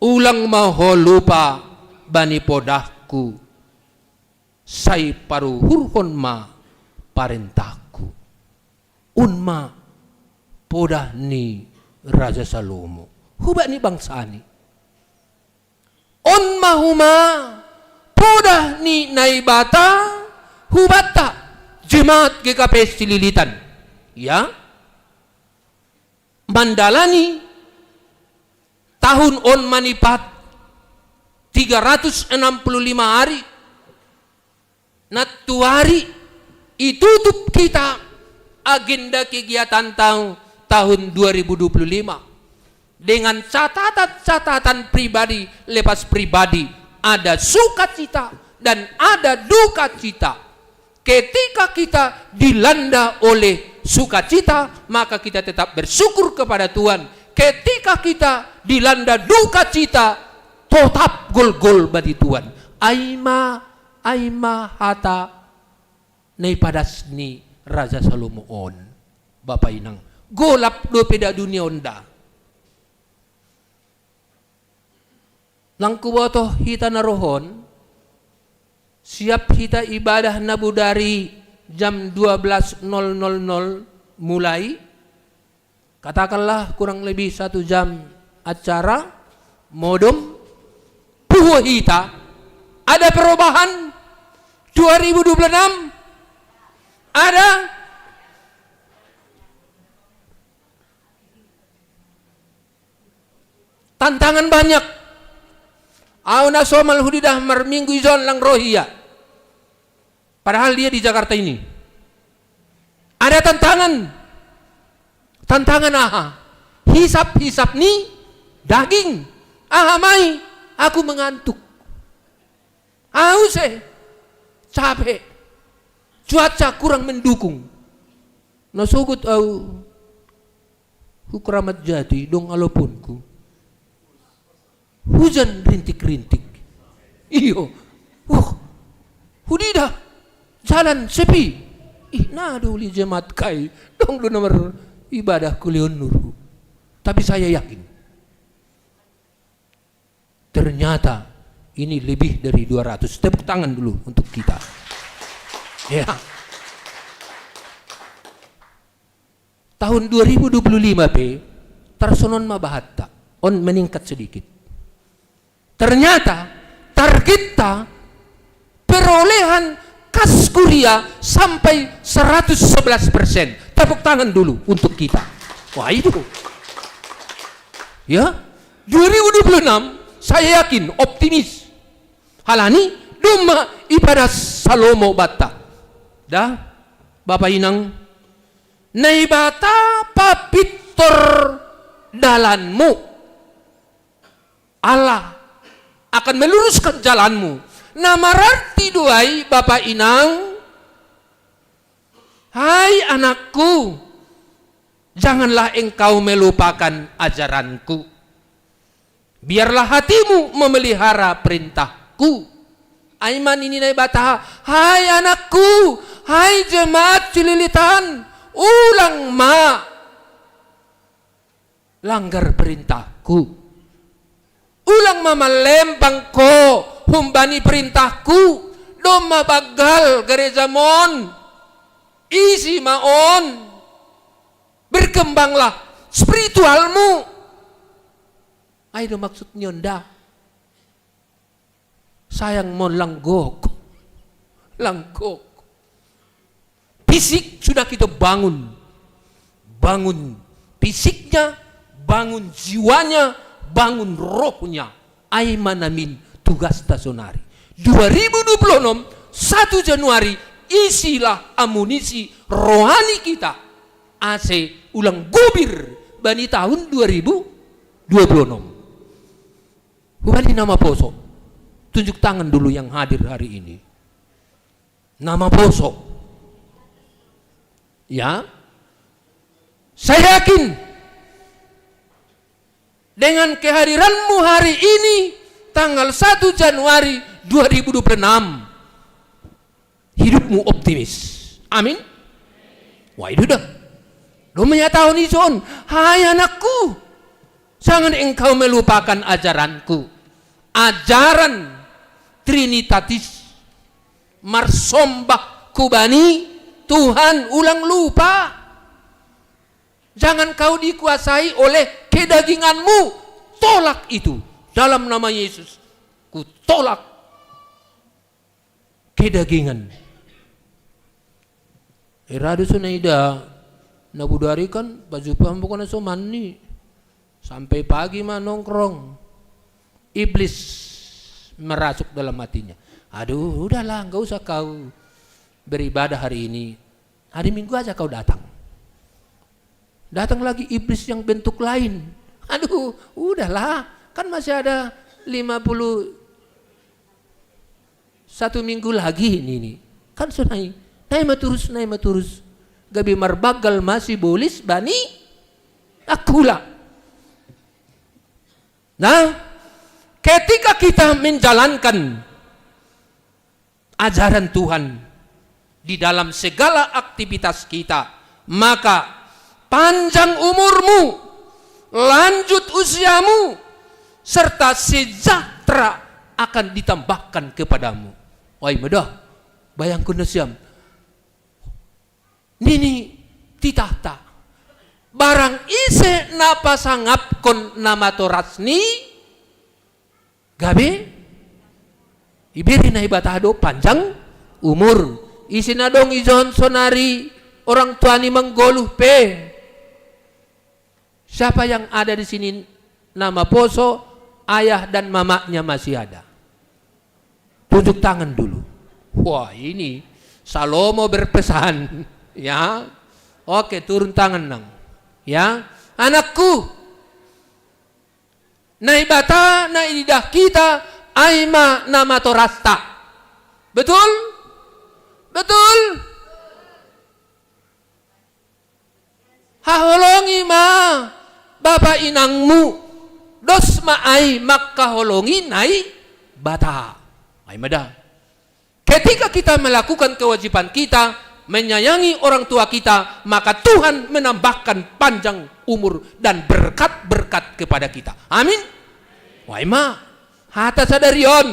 ulang ma ho lupa bani podahku, sai paruhurhon ma parentahku. On ma podah ni Raja Salomo hubani bangsani. On ma homa podah ni Naibata hubanta, jemaat G K P Sililitan. Ya, mandalani tahun on manipat tiga ratus enam puluh lima hari. Nantuari itutup kita agenda kegiatan tahun, tahun dua ribu dua puluh lima dengan catatan-catatan pribadi, lepas pribadi, ada sukacita dan ada duka cita. Ketika kita dilanda oleh sukacita, maka kita tetap bersyukur kepada Tuhan. Ketika kita dilanda duka cita, totap golgol bani Tuhan. Ai ma, ai ma hata na ipadas ni Raja Salomo on. Bapa inang, golap dope da dunia on da. Lang hubotoh hita na roh on, siap hita ibadah na bodari jam dua belas nol nol mulai. Katakanlah kurang lebih satu jam acara, modom, puho hita. Ada perubahan dua ribu dua puluh enam? Ada? Tantangan banyak. Au na somal hudidah marminggu ijon lang roh ia. Padahal dia di Jakarta ini. Ada tantangan. Tantangan aha? Hisap-hisap ni daging. Aha mai? Aku mengantuk. Au se. Capek. Cuaca kurang mendukung. Na sogot au hu Kramat Jati, dong aloponku. Hujan rintik-rintik. Iyo. Wah. Hudidah. Jalan sepi. Ih, na do uli jemaat kai. Dong do na maribadah ku Leon Nurhu. Tapi saya yakin. Ternyata ini lebih dari dua ratus. Tepuk tangan dulu untuk kita. Ya. Tahun dua ribu dua puluh lima pe, tarsonon ma bahatta. On meningkat sedikit. Ternyata targetta perolehan kas kuria sampai seratus sebelas persen. Tepuk tangan dulu untuk kita. Wah, itu. Ya, dua ribu dua puluh enam saya yakin optimis. Halani domma ipadas Salomo banta. Da, Bapa inang, Naibata papintor dalanmu. Allah akan meluruskan jalanmu. Na mararti do ai, Bapa inang, hai anakku, janganlah engkau melupakan ajaranku. Biarlah hatimu memelihara perintahku. Ai ma nini Naibata, hai anakku, hai jemaat Sililitan, ulang ma langgar perintahku. Ulang ma mallembang ho humbani perintahku. Domma banggal garejam on. Isi ma on. Berkembanglah spiritualmu. Ai do maksud ni on da. Sayang ma on lang gok. Lang gok. Fisik sudah kita bangun. Bangun fisiknya, bangun jiwanya, bangun rohnya. Ai ma namin tugasta sonari. Dua ribu dua puluh enam, satu Januari, isilah amunisi rohani kita. Ase ulang gobir bani tahun dua ribu dua puluh enam. Hubani na maposo. Tunjuk tangan dulu yang hadir hari ini. Na maposo. Ya. Saya yakin dengan kehadiranmu hari ini, tanggal satu Januari dua ribu dua puluh enam, hidupmu optimis. Amin. Wah, itu dah. Lo menyatakan ison, "Hai anakku, jangan engkau melupakan ajaranku." Ajaran Trinitatis. Marsombah kubani Tuhan, ulang lupa. Jangan kau dikuasai oleh kedaginganmu. Tolak itu. Dalam nama Yesus, ku tolak kedagingan. Iradu so naida, na budari kan baju paham bukan so mani. Sampai pagi mah nongkrong. Iblis merasuk dalam hatinya. "Aduh, udahlah, nggak usah kau beribadah hari ini. Hari Minggu aja kau datang." Datang lagi iblis yang bentuk lain. "Aduh, udahlah, kan masih ada lima puluh satu minggu lagi ini, ini. Kan so nai, nai maturus, nai maturus. Gabe marbagal masi bolis bani akula." Nah, ketika kita menjalankan ajaran Tuhan di dalam segala aktivitas kita, maka panjang umurmu, lanjut usiamu, serta sejahtera akan ditambahkan kepadamu. Wai medah, bayangkun na siam. Nini titahta. Barang ise na pasangapkon na matorasni, gabe ibere Naibata do panjang umur. Ise na dong ijon sonari orang tuani manggoluh pe. Siapa yang ada di sini nama poso, ayah dan mamanya masih ada? Tunjuk tangan dulu. Wah, ini Salomo berpesan. Ya. Oke, turun tangan nang. Ya. Anakku, Naibata, naididah kita, ai ma na matorasta. Betul? Betul? Haholongi ma bapa inangmu, dos ma ai mangkaholongi Naibata. Ai medah. Ketika kita melakukan kewajiban kita, menyayangi orang tua kita, maka Tuhan menambahkan panjang umur dan berkat-berkat kepada kita. Amin. Wai ma, hata sadari on.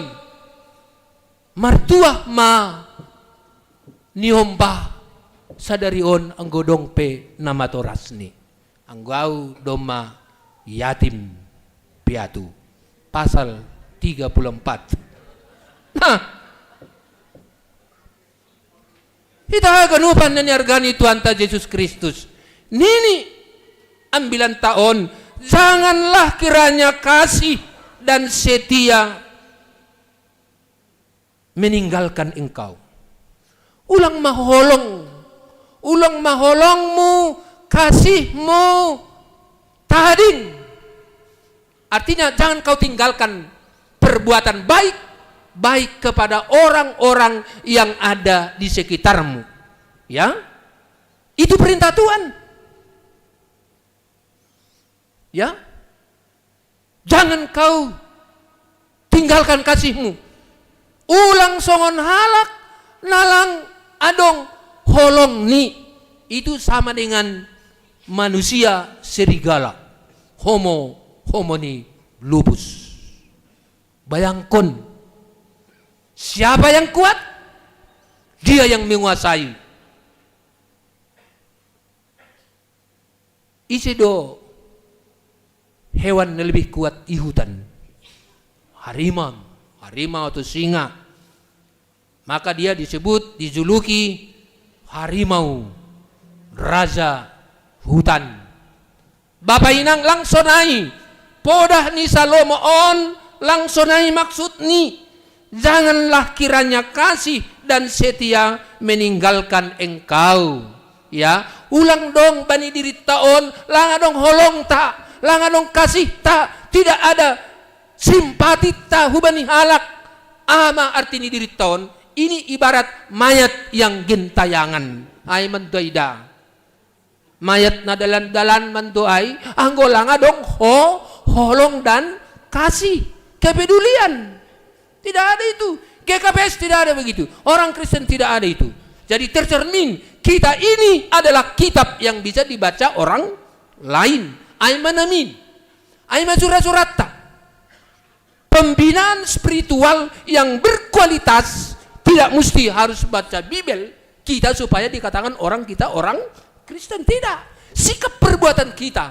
Martuah ma niombah sadari on anggo dong pe na matorasni. Anggo au domma yatim piatu. Pasal tiga puluh empat. Nah, hita haganupan na niarga ni Tuhanta Jesus Kristus. Nini ambilanta on, janganlah kiranya kasih dan setia meninggalkan engkau. Ulang maholong, ulang maholongmu, kasihmu, tading. Artinya, jangan kau tinggalkan perbuatan baik, baik kepada orang-orang yang ada di sekitarmu. Ya, itu perintah Tuhan. Ya, jangan kau tinggalkan kasihmu. Ulang songon halak na lang adong holongni. Itu sama dengan manusia serigala. Homo, homo ni lupus. Bayangkon, siapa yang kuat? Dia yang menguasai. Ise do hewan na lebih kuat i hutan? Harimau, harimau atau singa. Maka dia disebut, dijuluki harimau, raja hutan. Bapa inang, lang sonai podah ni Salomo on, lang sonai maksudni. Janganlah kiranya kasih dan setia meninggalkan engkau. Ya, ulang dong bani dirinta on, lang adong holongta, Langa dong kasihta, tidak ada simpatita hubani halak. Ama artini diritta on, ini ibarat mayat yang gentayangan. Ai mando ai da. Mayat na dalan-dalan mando ai, anggo langa dong ho, holong dan kasih, kepedulian. Tidak ada itu. G K P S tidak ada begitu. Orang Kristen tidak ada itu. Jadi tercermin, kita ini adalah kitab yang bisa dibaca orang lain. Ai ma namin. Ai ma sura-suratta. Pembinaan spiritual yang berkualitas tidak mesti harus baca Bibel kita supaya dikatakan orang kita orang Kristen. Tidak. Sikap perbuatan kita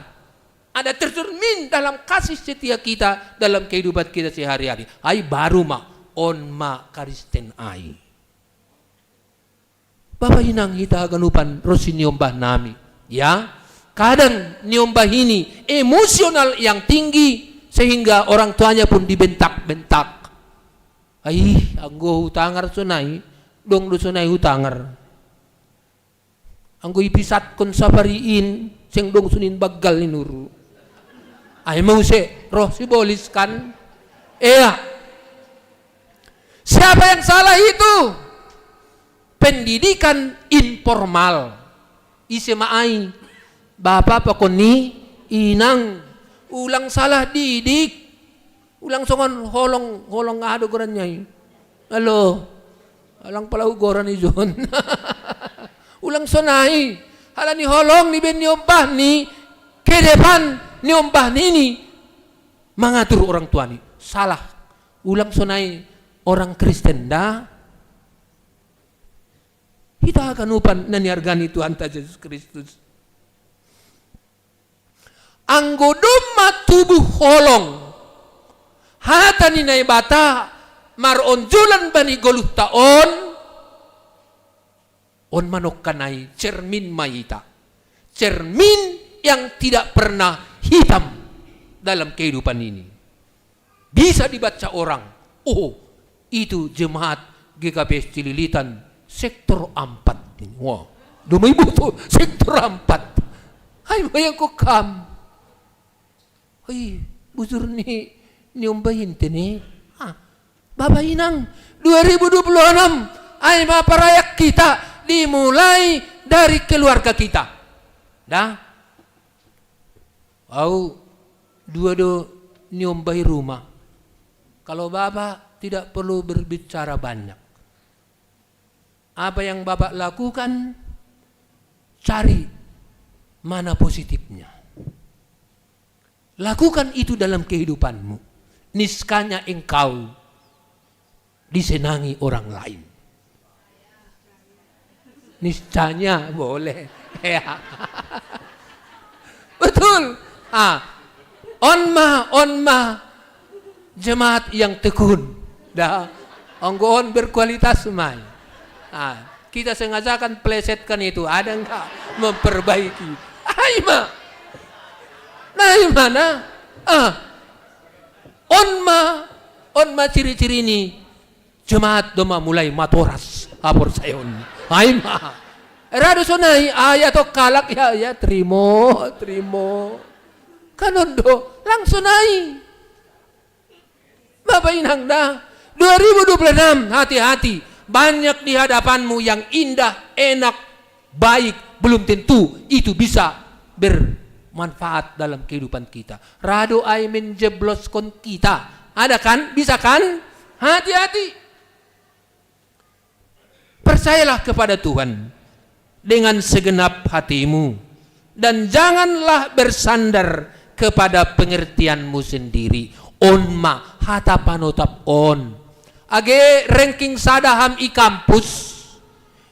ada tercermin dalam kasih setia kita dalam kehidupan kita sehari-hari. Ai baru ma, on ma Kristen ai. Bapa inang hita haganupan ro siniombah nami. Ya, kadang niombah ini emosional yang tinggi sehingga orang tuanya pun dibentak-bentak. Ai, anggo hutangar sonai, dong do sonai hutangar. Anggo ipisatkon sapari in, seng dong sunin baggal ni nuru. Ai ma use, roh sibolis kan. Ea. Siapa yang salah itu? Pendidikan informal. Ise ma ai? Bapa pakon ni inang. Ulang salah didik. Ulang songon holong, holong aha do gorannya i? Alo. Alang pala hugoran ijon. Ulang sonai. Halani holong ni ben niombah ni, ke depan niombah nini mangatur orang tuani. Salah. Ulang sonai orang Kristen da. Hita haganupan na niargani Tuhanta Jesus Kristus. Anggo domma tubu holong hata ni Naibata maronjolan bani goluhta on, on manongkan ai cermin ma hita. Cermin yang tidak pernah hitam dalam kehidupan ini. Bisa dibaca orang, oh, itu jemaat G K P S Cililitan sektor empat ini. Wah, doma iboto sektor empat. Hai, bayangko kam. Hai, bujur ni, ni umbahin tene. Ah, Bapa inang, dua ribu dua puluh enam, ai ma parayak kita dimulai dari keluarga kita. Dah. Au dua do niombahi rumah. Kalau Bapak tidak perlu berbicara banyak. Apa yang Bapak lakukan, cari mana positifnya. Lakukan itu dalam kehidupanmu. Niscaya engkau disenangi orang lain. Niscaya boleh. Ya. Betul. Ah, on ma, on ma jemaat yang tekun. Dah, anggo on berkualitas mai. Ah, kita sengajakan plesetkan itu, ada enggak memperbaiki? Ai ma. Nah, i ma na. Ah. On ma, on ma ciri-ciri ni jemaat do ma mulai matoras haporsayaon. Ai ma. Ra do sonai, ai atau kalak ya, ya, trimo, trimo. Kan on do, langsung ai. Bapak inang dah, dua ribu dua puluh enam, hati-hati. Banyak di hadapanmu yang indah, enak, baik, belum tentu itu bisa bermanfaat dalam kehidupan kita. Ra do ai menjebloskon kita. Ada kan? Bisa kan? Hati-hati. Percayalah kepada Tuhan dengan segenap hatimu, dan janganlah bersandar kepada pengertianmu sendiri. On ma hata panotap on. Age ranking sada ham i kampus,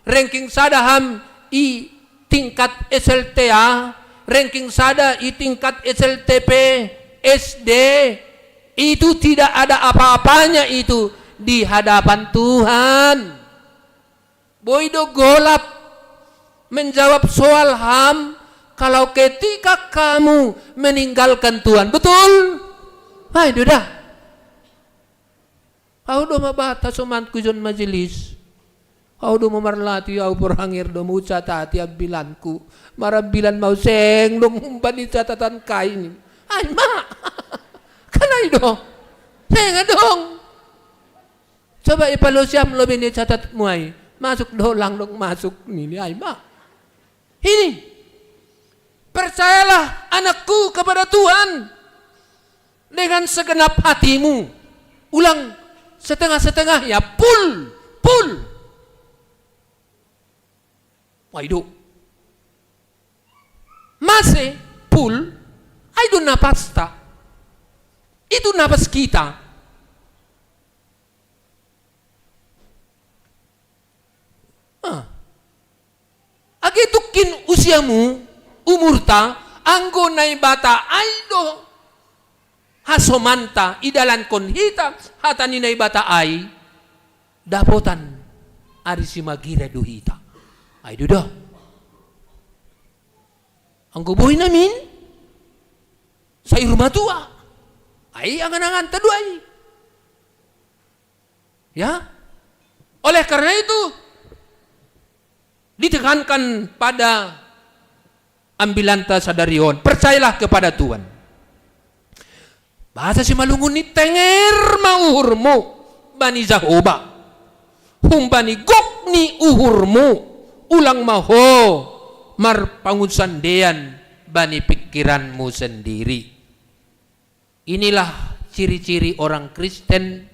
ranking sada ham i tingkat S L T A, ranking sada i tingkat S L T P, S D, itu tidak ada apa-apanya itu di hadapan Tuhan. Boi do golap menjawab soal ham kalau ketika kamu meninggalkan Tuhan. Betul? Hai, do dah. Au do ma bata somanku ijon majelis. Au do ma marlati au porhangir do ma ucatati ambilanku. Marambilan ma au seng dong humbani catatan kai ni. Ai ma. Kan ai do. Seng adong. Coba ipalo siam lo bene catat muai. Masuk dolang dong masuk nili ai ma. Ini. Percayalah anakku kepada Tuhan dengan segenap hatimu. Ulang setengah-setengah ya, full, full. Waidu. Mase full, ai do napasta. Itu napas kita. Ah. Age tukin usiamu, umurta, anggo Naibata ai do hasomanta, idalankon hita hata ni Naibata ai, dapotan ari simagira do hita. Ai do da. Anggo boi namin, sai rumah tua. Ai angan-anganta do ai. Ya. Oleh karena itu, ditekankan pada ambilanta sadari on, percayalah kepada Tuhan. Bahasa Simalungun ni, tenger ma uhurmu bani Jahowa. Humbani gok ni uhurmu, ulang ma ho marpangunsandean bani pikiranmu sendiri. Inilah ciri-ciri orang Kristen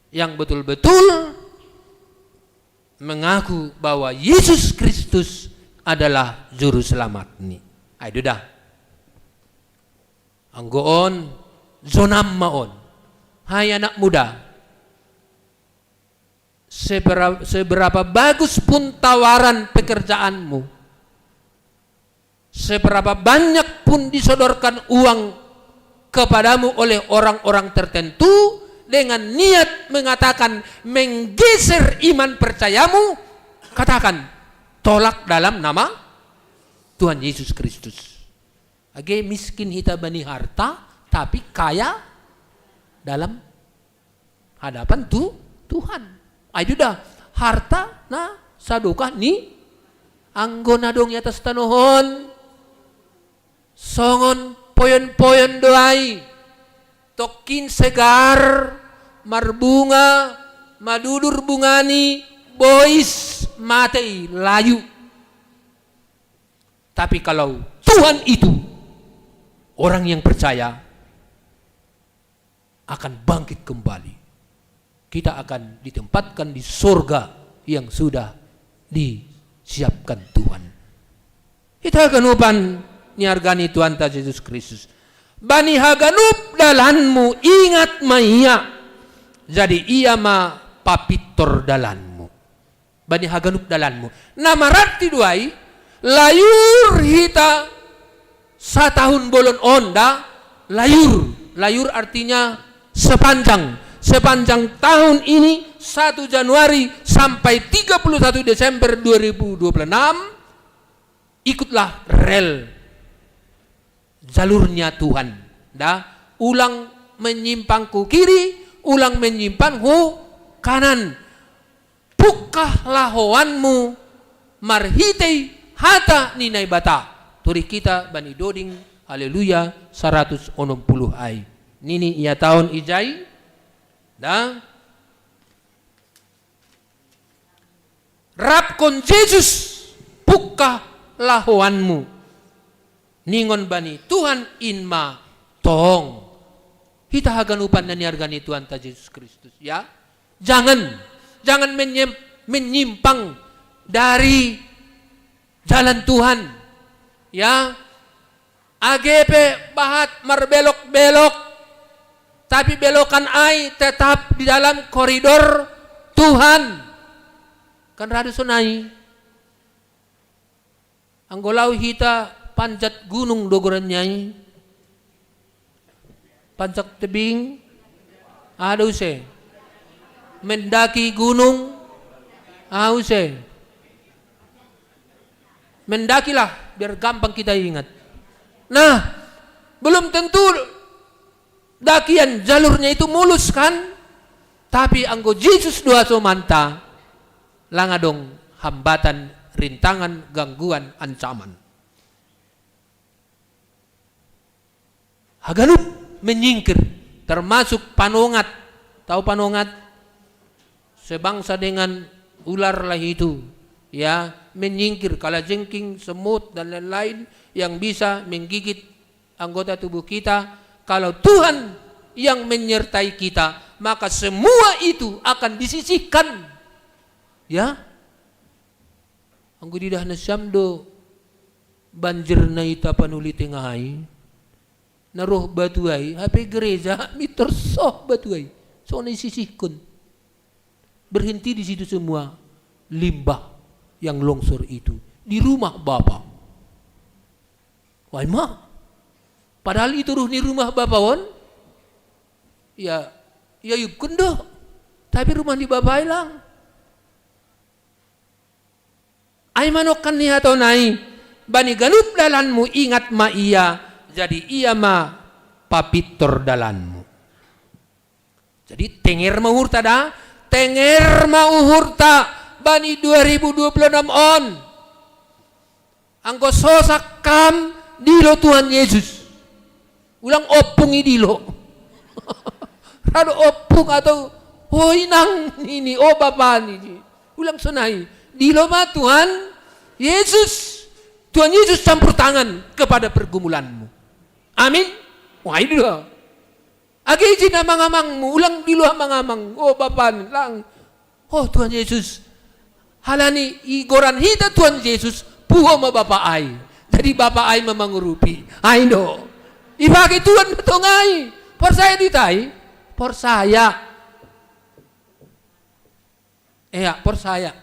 yang betul-betul mengaku bahwa Yesus Kristus adalah juru selamat ni. Ai do da. Anggo on, zonam ma on. Hai anak muda, sebera-, seberapa bagus pun tawaran pekerjaanmu, seberapa banyak pun disodorkan uang kepadamu oleh orang-orang tertentu dengan niat mengatakan menggeser iman percayamu, katakan, tolak dalam nama Tuhan Yesus Kristus. Age miskin hita bani harta, tapi kaya dalam hadapan tu-, Tuhan. Ai do da, harta na sadokah ni anggo na dong i atas tanoh on. Songon poyon-poyon do ai, tongkin segar, marbunga, madudur bungani, bois, mate i, layu. Tapi kalau Tuhan itu, orang yang percaya akan bangkit kembali. Kita akan ditempatkan di sorga yang sudah disiapkan Tuhan. Hita haganupan ni arga ni Tuhanta Jesus Kristus. Bani haganup dalanmu ingat ma Ia, jadi Ia ma papintor dalanmu. Bani haganup dalanmu. Na mararti do ai, layur hita satahun bolon on da, layur. Layur artinya sepanjang. Sepanjang tahun ini, satu Januari sampai tiga puluh satu Desember dua ribu dua puluh enam, ikutlah rel jalurnya Tuhan. Da, ulang menyimpang ku kiri, ulang menyimpang ku kanan. Pungkah lahoanmu marhitei hata ni Naibata. Turih hita bani doding, haleluya, saratus onom puluh ai. Nini ia taon ijai, da, rapkon Jesus pungkah lahoanmu. Ningon bani Tuhan in ma tong. Hita haganupan na niarga ni Tuhanta Jesus Kristus, ya. Jangan, jangan menyem-, menyimpang dari jalan Tuhan, ya. Age pe bahat marbelok-belok, tapi belokan ai tetap di dalam koridor Tuhan. Kan ra do sonai. Anggo laho hita panjat gunung do goranna i. Panjat tebing. Aha do use? Mendaki gunung. Aha use? Mendakilah, biar gampang kita ingat. Nah, belum tentu dakian jalurnya itu mulus kan? Tapi anggo Jesus do hasomanta, lang adong hambatan, rintangan, gangguan, ancaman. Haganup menyingkir, termasuk panongat. Tahu panongat? Sebangsa dengan ular lah itu, ya, menyingkir, kalajengking, semut, dan lain-lain yang bisa menggigit anggota tubuh kita. Kalau Tuhan yang menyertai kita, maka semua itu akan disisihkan. Ya, anggo ididah nasiam do banjir na i Tapanuli Tengah i, na roh batu ai, hape gereja mitor soh batu ai, songon i sisihkon. Berhenti di situ semua limbah yang longsor itu, di rumah Bapa. Wah, ima. Padahal itu ruh ni rumah Bapa on, ya, ya iupkon do. Tapi rumah ni Bapa ai lang. Ai manongkan ni hata on ai, bani ganup dalanmu ingat ma ia, jadi ia ma papintor dalanmu. Jadi tenger ma uhurta da, tenger ma uhurta bani dua ribu dua puluh enam on. Anggo sosak kam, dilo Tuhan Yesus. Ulang ompung i dilo. Rado ompung atau, "O inang nini, o bapa nini." Ulang sonai. Dilo ma Tuhan Yesus. Tuhan Yesus campur tangan kepada pergumulanmu. Amin. Wah, i dilo. Age ijin amang-amangmu, ulang dilo amang-amang. O bapa nini, lang. O Tuhan Yesus. Halani igoran hita Tuhan Yesus, puho ma bapa ai. Jadi bapa ai ma mangurupi. Ai do. Ipake Tuhan ma tong ai. Porsaya do hita i? Porsaya. Ea, porsaya.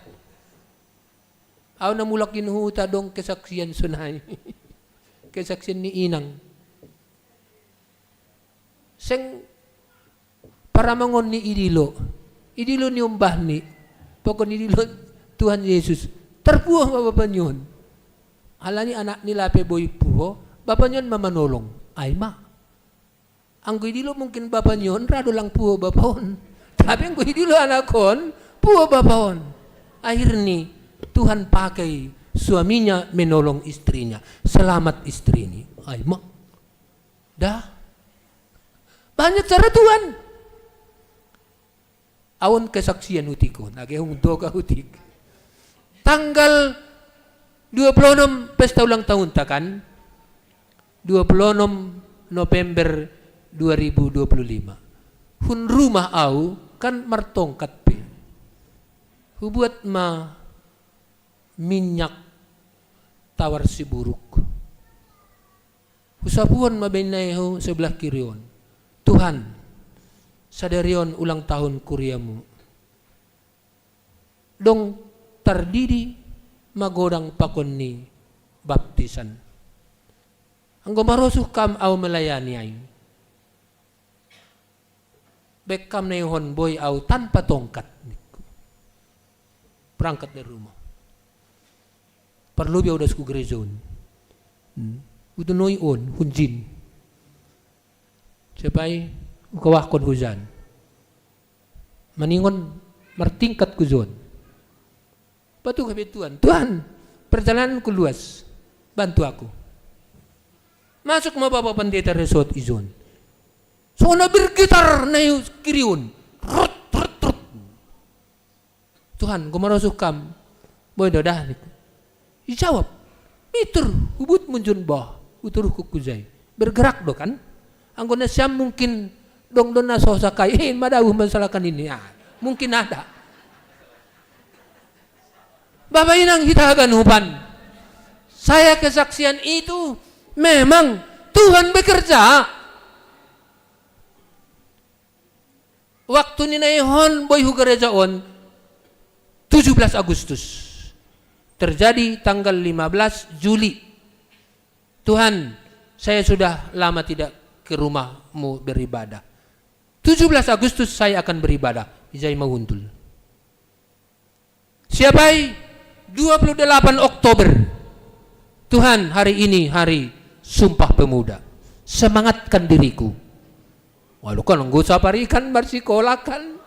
Au na mulak i huta adong kesaksian sonai. Kesaksian ni inang. Seng paramangon ni i dilo. I dilo ni ombas ni. Pokok ni dilo Tuhan Yesus. Tarpuho ma bapa ni on. Halani anak ni lape boi puho, bapa ni on ma manolong. Ai ma. Anggo i dilo mungkin bapa ni on ra do lang puho bapa on. Tapi anggo i dilo anak on, puho bapa on. Akhirni Tuhan pakai suaminya menolong istrinya. Selamat istrini. Ai ma. Da. Banyak cara Tuhan. Au on kesaksian hutik on, age hung doga hutik. Tanggal dua puluh enam pesta ulang tahunta kan? Dua puluh enam November dua ribu dua puluh lima. Hun rumah au kan martongkat pe. Hubuat ma minyak tawar siburuk. Husapuhon ma bainna i hu sebelah kiri on. Tuhan, sadari on ulang tahun kuriamu. Dong tardidi magodang pakon ni baptisan. Anggo marosuh kam au melayani ai. Baen kam na ihon boi au tanpa tongkat, ningku. Berangkat dari rumah. Parlobi au das hu gereja on. Hmm. Hutunoi on, hunjin. Siap ai, hukawahkon hujan. Maningon martingkat hujon. Patuh hape Tuhan. Tuhan, perjalananku luas. Bantu aku. Masuk ma bapa pendeta resort ijon. Songon na bergetar na i kiri on. Rut, rut, rut. Tuhan, go marosuh kam. Boi do da, ningku. Dijawab. Mitur, hubuat munjun bah. Huturuhkon hujai. Bergerak do kan? Anggo nasiam mungkin dong do na sosak ai. Eh, madabuh mansalakan ini. Ah, mungkin ada. Bapa inang hita haganupan. Saya kesaksian itu memang Tuhan bekerja. Waktu ni na ihon boi hu gereja on, tujuh belas Agustus. Terjadi tanggal lima belas Juli. Tuhan, saya sudah lama tidak ke rumahmu beribadah. Tujuh belas Agustus saya akan beribadah. Ijai ma hundul. Siap ai, dua puluh delapan Oktober. Tuhan, hari ini hari Sumpah Pemuda. Semangatkan diriku. Waduh, kan anggo saparikan marsikola kan.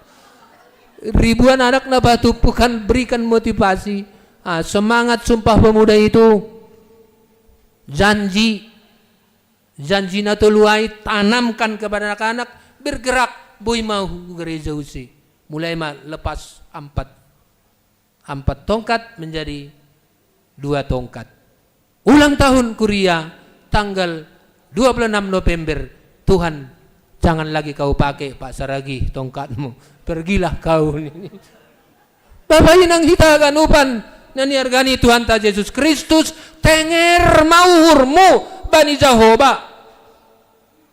Ribuan anak na patumpu kan berikan motivasi. Ah, semangat Sumpah Pemuda itu. Janji. Janji na tolu ai tanamkan kepada anak-anak, bergerak, boi ma hu gereja use. Mulai ma lepas empat, empat tongkat menjadi dua tongkat. Ulang tahun kuria tanggal dua puluh enam November, Tuhan, jangan lagi kau pakai, Pak Saragih, tongkatmu. Pergilah kau. Bapa inang hita haganupan na niarga ni Tuhanta Jesus Kristus, tenger ma uhurmu bani Jahowa.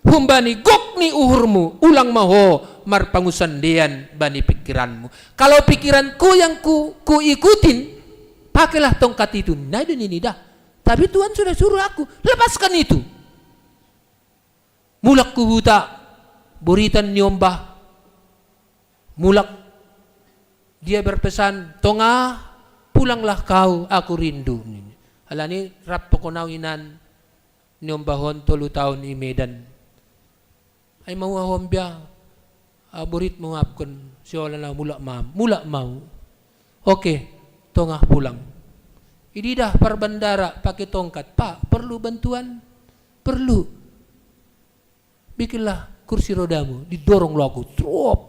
Humbani gok ni uhurmu, ulang ma ho marpangusandean bani pikiranmu. Kalau pikiranku yang ku, ku ikutin, pakailah tongkat itu. Nah, itu nini dah. Tapi Tuhan sudah suruh aku, lepaskan itu. Mulak ku huta, boritan niombah. Mulak, dia berpesan, "Tongah, pulanglah kau, aku rindu." Alani rap pokon au inan, niombah on tolu taon i Medan. Ai mau ahom bia, ah, borit mengapken, siola na mulak ma, mulak mau. Oke, Tongah pulang. Ididah parbandara pakai tongkat, "Pak, perlu bantuan?" "Perlu." "Bikinlah kursi rodamu." Didorong lo aku, trop.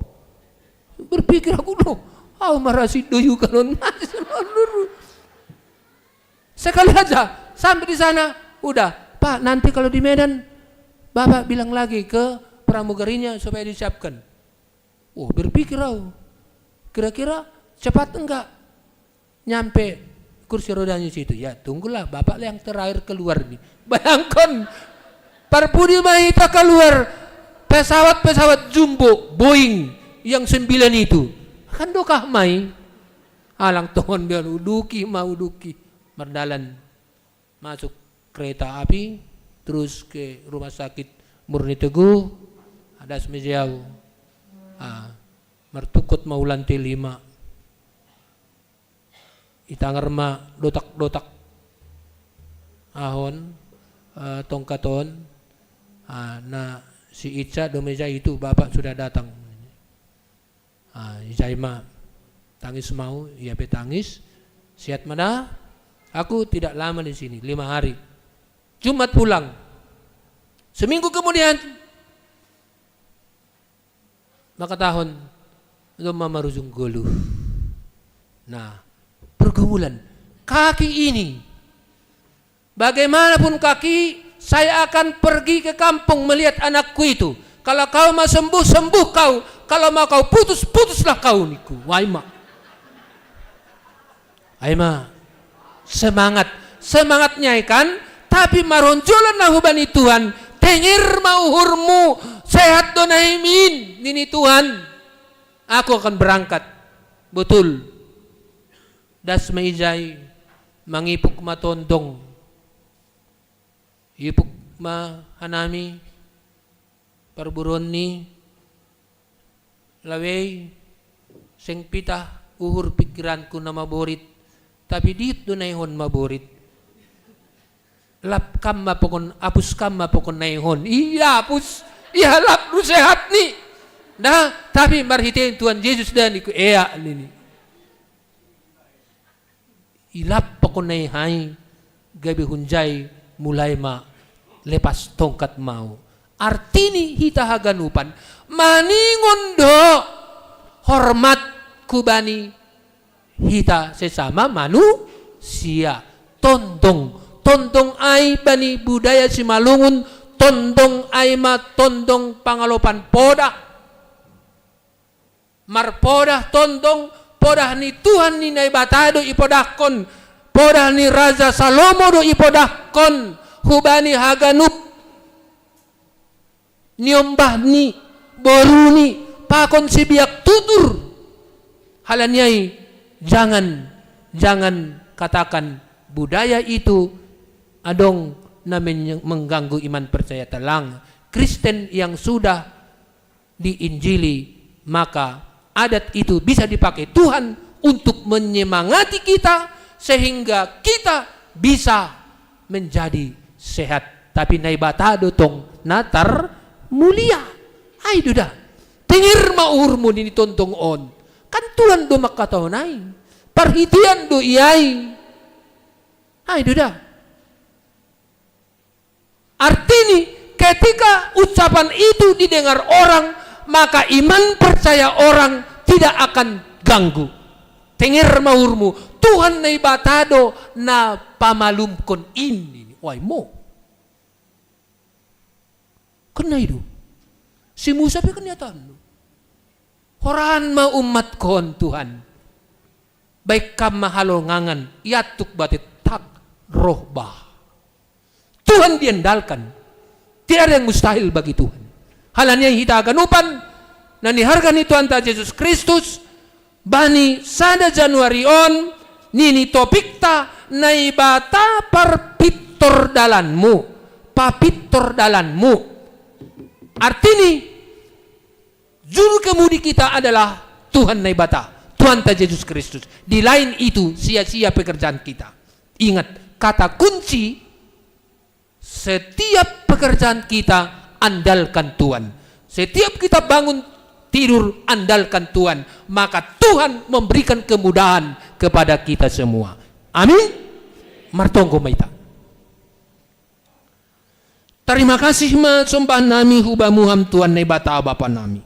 Berpikir aku, "Loh, au marasi doyu kanon mas." Sekali aja, sampai di sana, udah, "Pak, nanti kalau di Medan, Bapak bilang lagi ke pramugarinya supaya disiapkan." Oh, berpikir au, kira-kira cepat enggak nyampe kursi rodanya situ? Ya, tunggulah, Bapak yang terakhir keluar nih. Bayangkan, parpudi ma hita keluar pesawat-pesawat jumbo Boeing yang sembilan itu. Kan dokah mai. Alang tongon biar uduki, ma uduki. Mardalan masuk kereta api, terus ke rumah sakit Murni Teguh, hadas ma ija au. Ah, martungkot ma hu lantai lima. Itangar ma dotak-dotak ahon, eh, tongkat on. Ah, na si Ica do ma ija, "Itu Bapak sudah datang." Ah, ijai ma, tangis ma au, ia pe tangis. "Sehat ma da?" "Aku tidak lama di sini, lima hari." Jumat pulang. Seminggu kemudian, mangkatahon, "Domma marujung ngolu." Nah, pergumulan. Kaki ini, bagaimanapun kaki, saya akan pergi ke kampung melihat anakku itu. Kalau kau mau sembuh, sembuh kau. Kalau mau kau putus, putuslah kau, niku. Wai ma. Ai ma. Semangat. Semangatnya ikan, tapi maronjolan na hubani Tuhan, "Tenger ma uhurmu, sehat do naimin," nini Tuhan. "Aku akan berangkat." Betul. Das ma ijai, mangipuk ma tondong. Ipuk ma hanami, parburuon ni lawei, seng pitah uhur pikiranku na maborit, tapi dit do naihon maborit. Lap kam ma pokon, apus kam ma pokon naihon. Ia apus, ia lap do sehat ni. Nah, tapi marhitei Tuhan Jesus da, niku, ea nini. Ilap pokon naihai, gabe hunjai mulai ma lepas tongkat ma au. Artini hita haganupan maningon do hormat hubani hita sesama manusia. Tondong, tondong ai bani budaya Simalungun, tondong ai ma tondong pangalopan podah. Marpodah tondong, podah ni Tuhan ni Naibata do ipodahkon, podah ni Raja Salomo do ipodahkon hubani haganup niombahni, boruni, pakon sibiak tutur. Halani ai, jangan, jangan katakan budaya itu adong na men-, mengganggu iman percaya telang. Kristen yang sudah diinjili, maka adat itu bisa dipakai Tuhan untuk menyemangati kita sehingga kita bisa menjadi sehat. Tapi Naibata do tong na tarmulia. Ai do da. Tenger ma uhurmu nini tondong on. Kan Tuhan do mangkatahon ai. Parhitean do i ai. Ai do da. Artini, Ketika ucapan itu didengar orang, maka iman percaya orang tidak akan ganggu. Tenger ma uhurmu, Tuhan Naibata do na pamalumkon in. Oai mo. Kan na i do. Si Musa pe kan ia taon do. Horas ma umatku on Tuhan. Baen Ham ma halongangan, iantuk batetak roh bah. Tuhan diandalkan. Tidak ada yang mustahil bagi Tuhan. Halani i hita haganupan na niharga ni Tuhanta Jesus Kristus, bani sada Januari on, nini topikta Naibata parpintor dalanmu, papintor dalanmu. Artini, juru kemudi kita adalah Tuhan Naibata, Tuhanta Jesus Kristus. Di lain itu, sia-sia pekerjaan kita. Ingat, kata kunci, setiap pekerjaan kita andalkan Tuhan. Setiap kita bangun tidur andalkan Tuhan, maka Tuhan memberikan kemudahan kepada kita semua. Amin. Martonggo ma hita. Tarima kasih ma sombahan nami hu Bamu Ham Tuhan Naibata Bapa nami,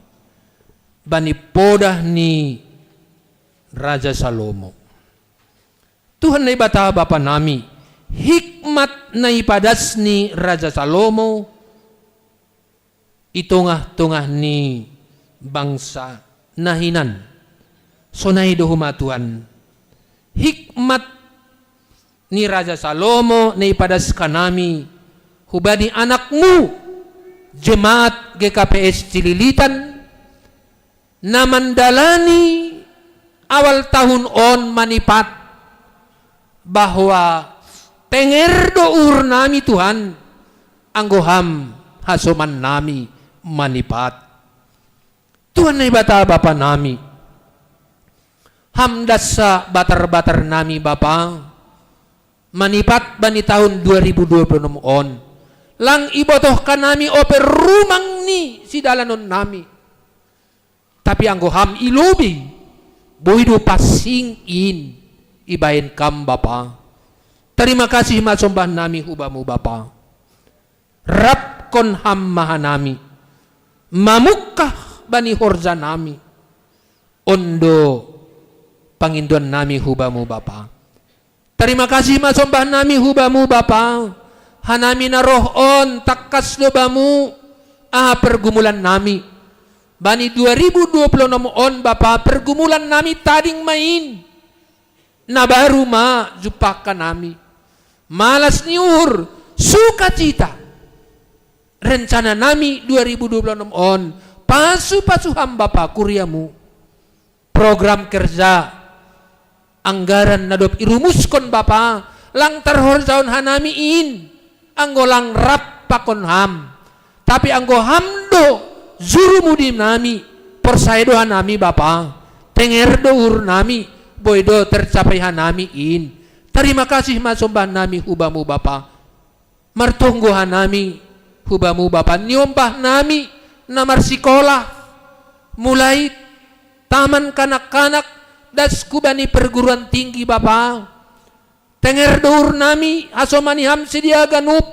bani podah ni Raja Salomo. Tuhan Naibata Bapa nami, hikmat na ipadas ni Raja Salomo i tongah-tongah ni bangsa na hinan. Sonai do homa Tuhan, hikmat ni Raja Salomo na ipadas hanami hubani anakmu, jemaat G K P S Cililitan, na mandalani awal tahun on manipat, bahwa tenger do uhur nami Tuhan, anggo Ham hasoman nami manipat. Tuhan Naibata Bapa nami, Ham das batar-batar nami Bapa, manipat bani tahun dua ribu dua puluh enam on. Lang ibotoh hanami ope rumang ni sidalanon nami. Tapi anggo Ham i lobei, boi do pansing in ibaen Ham Bapa. Tarima kasih ma sombahan nami hu Bamu Bapa. Rapkon Ham ma hanami, mamungkah bani horja nami. On do pangindoan nami hu Bamu Bapa. Tarima kasih ma sombahan nami hu Bamu Bapa. Hanami na roh on tangkas do Bamu aha pergumulan nami. Bani dua ribu dua puluh enam on Bapa, pergumulan nami tading ma in. Na baru ma jumpang hanami. Malas ni uhur, sukacita. Rencana nami dua ribu dua puluh enam on, pasu-pasu Ham Bapa kuria-Mu. Program kerja, anggaran na dob irumuskon Bapa, lang tarhorjahon hanami in, anggo lang rap pakon Ham. Tapi anggo Ham do jurumudi nami, porsaya do hanami Bapa, tenger do uhur nami, boi do tercapai hanami in. Tarima kasih ma sombahan nami hu Bamu Bapa. Martonggo hanami hu Bamu Bapa, niombah nami na marsikola, mulai taman kanak-kanak, das hu bani perguruan tinggi Bapa. Tenger do uhur nami, hasomani Ham sidea ganup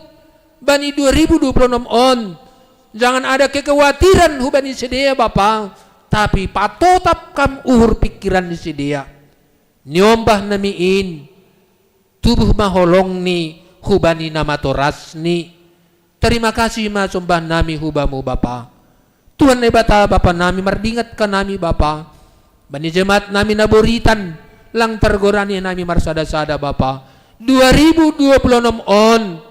bani dua ribu dua puluh enam on. Jangan ada kekhawatiran hubani sidea Bapa, tapi patotap Ham uhur pingkiran ni sidea. Niombah nami in, tubuh ma holongni hubani na matorasni. Tarima kasih ma sombahan nami hu Bamu Bapa. Tuhan Naibata Bapa nami, mardingat hanami Bapa, bani jemaat nami na boritan, lang targoran nami marsada-sada Bapa. Dua ribu dua puluh enam on,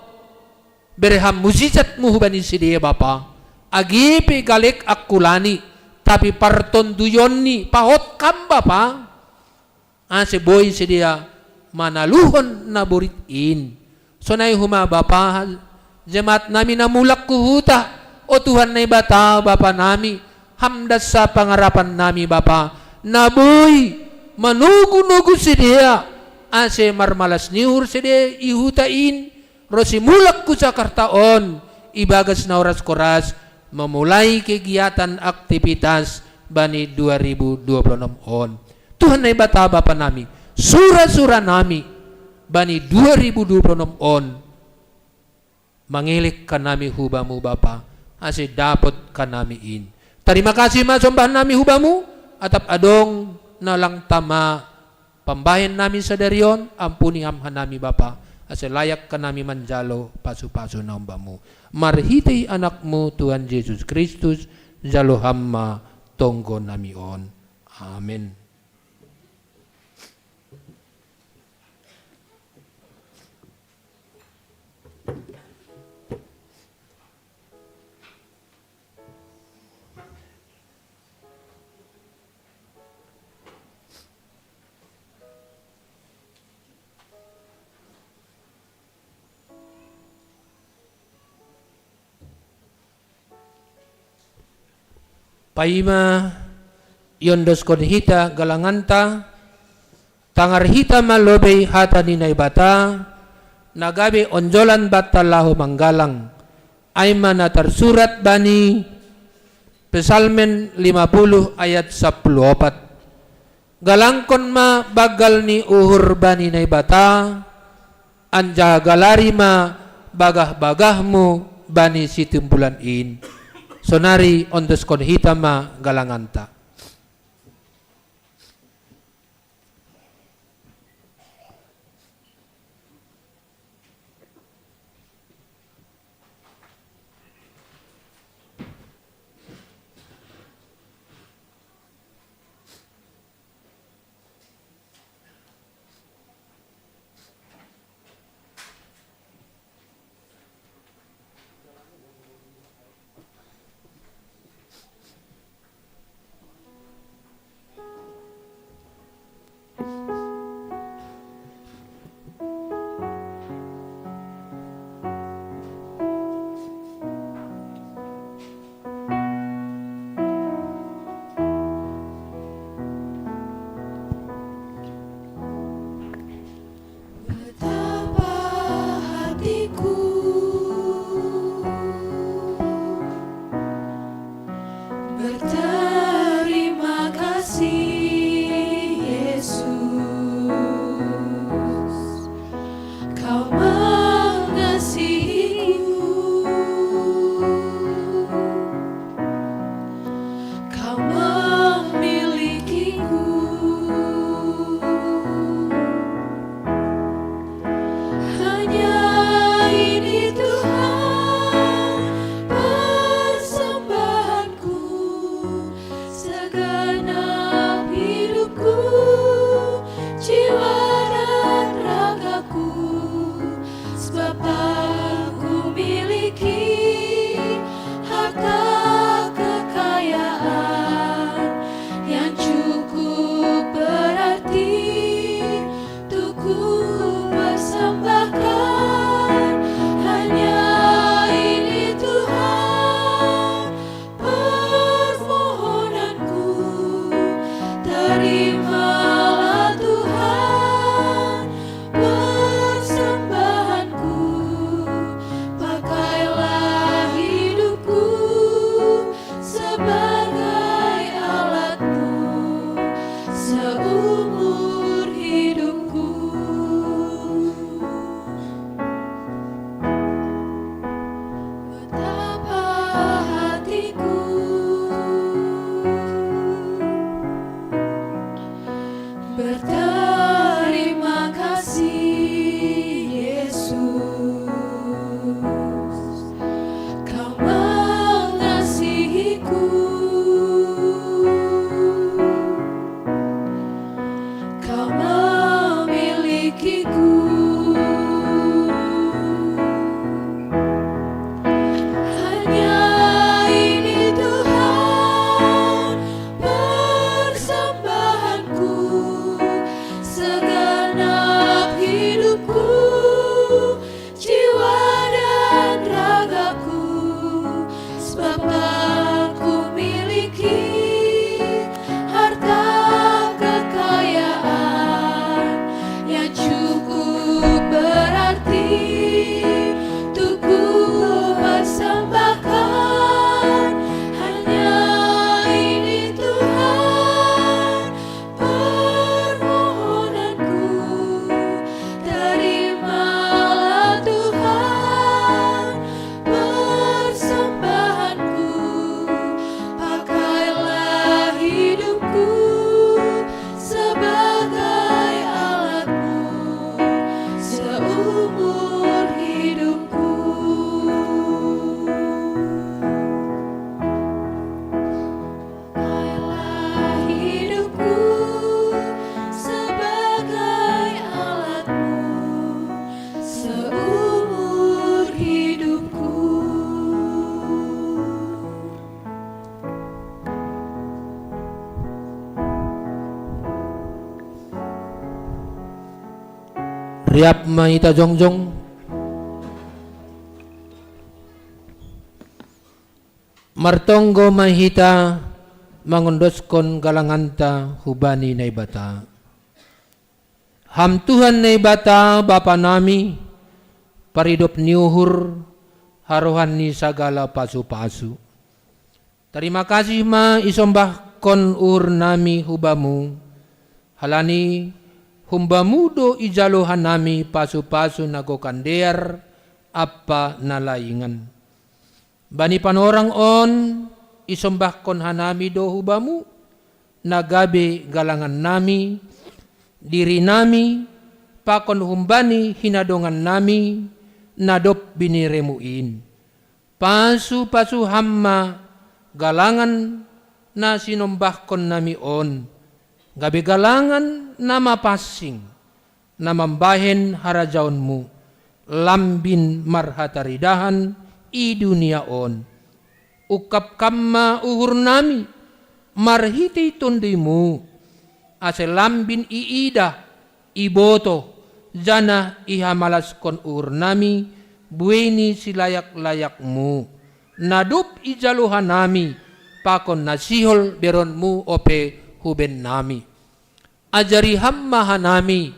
bere Ham mujizat-Mu hubani sidea Bapa. Age pe galek angkulani, tapi partonduyonni pahot Ham Bapa, ase boi sidea manaluhon na borit in. Sonai homa Bapa, jemaat nami na mulak hu huta, o Tuhan Naibata Bapa nami, Ham das pangarapan nami Bapa, na boi manogu-nogu sidea, ase marmalas ni uhur sidea i huta in, ro si mulak hu Jakarta on, ibagas na horas-horas, memulai kegiatan aktivitas bani dua ribu dua puluh enam on. Tuhan Naibata Bapa nami, sura-sura nami bani dua ribu dua puluh enam on, Mangelek kanami hu Bamu Bapa, ase dapot kanami in. Tarima kasih ma sombah nami hu Bamu, atap adong na lang tama pambahen nami sadari on, ampuni Ham hanami Bapa, ase layak kanami manjalo pasu-pasu na umbamu. Marhitei Anakmu Tuhan Jesus Kristus, jalo Ham ma tonggo nami on. Amen. Paima iondoskon hita galanganta, tangar hita ma lobei hata ni Naibata, na gabe onjolan banta laho manggalang, ai ma na tarsurat bani Psalmen lima puluh ayat sapuluh opat. Galangkon ma banggal ni uhur bani Naibata, anjaha galari ma bagah-bagahmu bani sitimbulan in. Sonari ondoskon hita ma galanganta. Betapa hatiku berterima kasih, Yesus. Riap ma hita jongjong. Martonggo ma hita mangondoskon galanganta hubani Naibata. Ham Tuhan Naibata Bapa nami, paridop ni uhur, harohan ni sagala pasu-pasu. Tarima kasih ma isombahkon uhur nami hu Bamu, halani hum Bamu do ijalo hanami pasu-pasu na gokan dear ampa na laingan. Bani panorang on isombahkon hanami do hu Bamu, na gabe galangan nami, diri nami, pakon humbani hinadongan nami, na dob biniremu in. Pasu-pasu Ham ma galangan na sinombahkon nami on, gabe galangan na mapansing, na mambahen harajaonMu, lambin marhataridahan i dunia on. Ungkap Ham ma uhur nami, marhitei TonduyMu, ase lambin iidah, ibotoh, janah ihamalaskon uhur nami, buei ni silayak-layakMu, na dob ijalo hanami, pakon na sihol beronMu ope hu bennami. Ajari Ham ma hanami,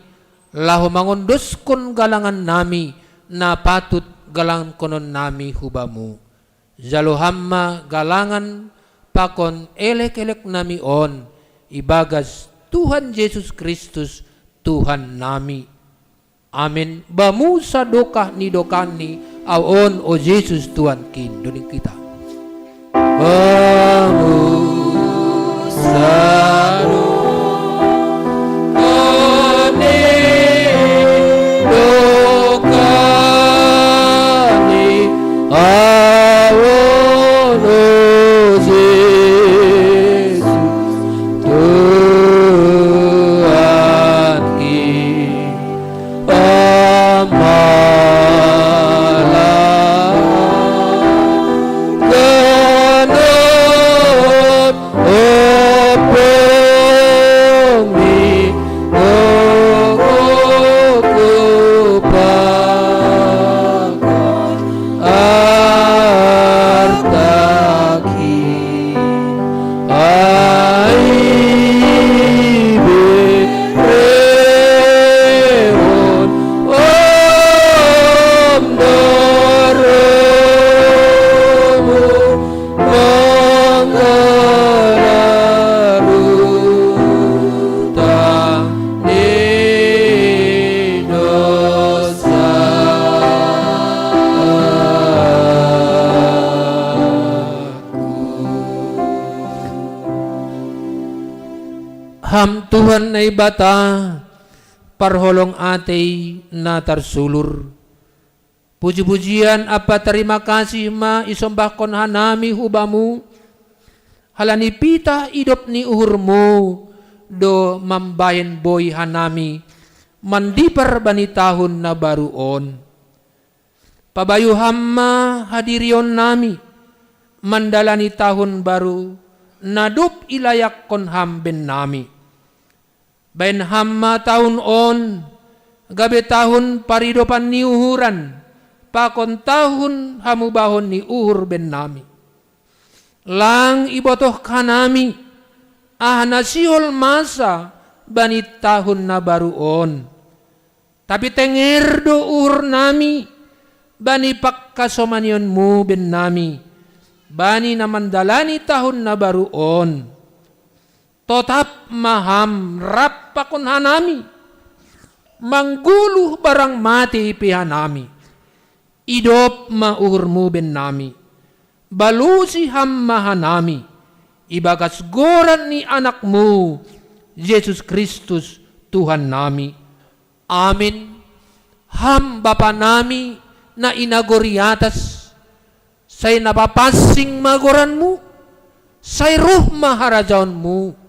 laho mangondoskon galangan nami, na patut galangkonon nami hu Bamu. Jalo Ham ma galangan pakon elek-elek nami on, ibagas Tuhan Jesus Kristus, Tuhan nami. Amen. Bamu sadokah ni dokahni, ahu on, o Jesus Tuhankin. Doding hita. Bamu sadokah ni dokahni, ahu on, o Jesus Tuhankin. Amalah genep opung ni ogogopan artaki. Ai bereon om doromu manggalar utang ni dosa. Ham Tuhan Naibata, parholong atei na tarsulur. Puji-pujian ampa tarima kasih ma isombahkon hanami hu Bamu, halani pitah idop ni uhurMu do mambahen boi hanami mandipar bani tahun na baru on. Pabayu Ham ma hadirionnami mandalani tahun baru, na dob ilayakkon Ham bennami. Bahen Ham ma tahun on gabe tahun paridopan ni uhuran, pakon tahun hamubahon ni uhur bennami. Lang ibotoh hanami aha na sihol masa bani tahun na baru on. Tapi tenger do uhurnami bani pangkasomanionMu bennami, bani na mandalani tahun na baru on. Totap ma Ham rap pakon hanami, manggoluh barang matei pe hanami. Idop ma uhurMu bennami. Balosi Ham ma hanami, ibagas goran ni AnakMu, Jesus Kristus, Tuhannami. Amin. Ham Bapanami na i nagori atas, sai na papansing ma goranMu, sai roh ma harajaonMu,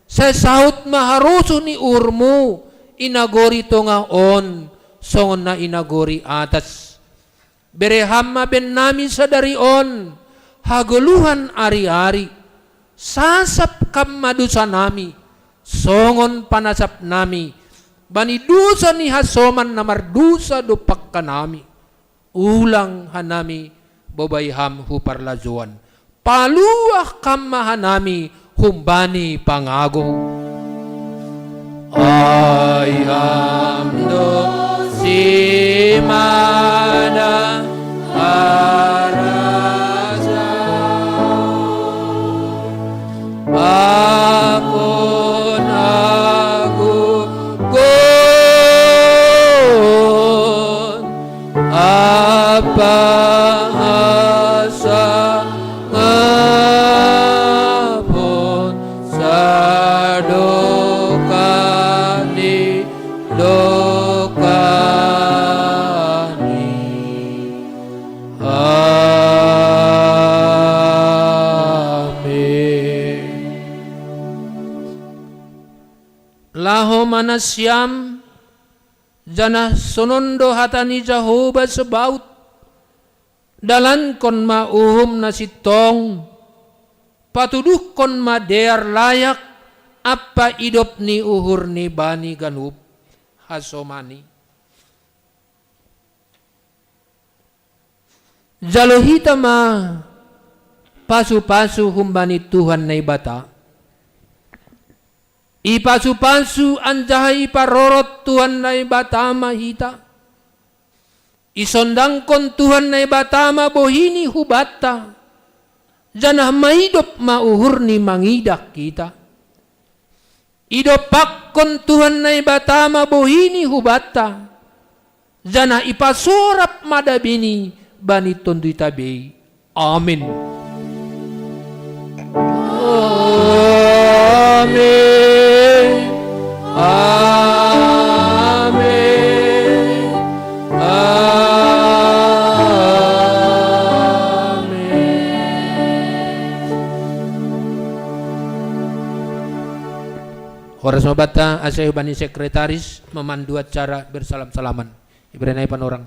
sai saut ma harosuh ni uhurMu i nagori tongah on, songon na i nagori atas. Bere Ham ma bennami sadari on hagoluhan ari-ari. Sasap Ham ma dosanami, songon panasapnami bani dusa ni hasoman na mardusa dompak hanami. Ulang hanami bobai Ham hu parlajoan. Paluah Ham ma hanami humbani pangago. Ai Ham do simada harajaon, pakon agogon, ampa hasangapon, sadokah ni dokahni. Amin. Laho ma nasiam, janah sonon do hata ni Jahowa Zebaot: Dalankon ma uhum na sintong, patuduhkon ma dear layak ampa idop ni uhurni bani ganup hasomanni. Jalo hita ma pasu-pasu humbani Tuhan Naibata. Ipasu-pasu anjaha iparorot Tuhan Naibata ma hita. Isondangkon Tuhan Naibata ma bohiNi hubanta, janah maidop ma uhurNi mangidah hita. Idompakkon Tuhan Naibata ma bohiNi hubanta, janah ipasorap ma dabeNi bani tonduy tabei. Amin. Amin. Amin. Amin. Horas ma banta, ase hubani sekretaris memandu acara bersalam-salaman. Ibereng ai panorang.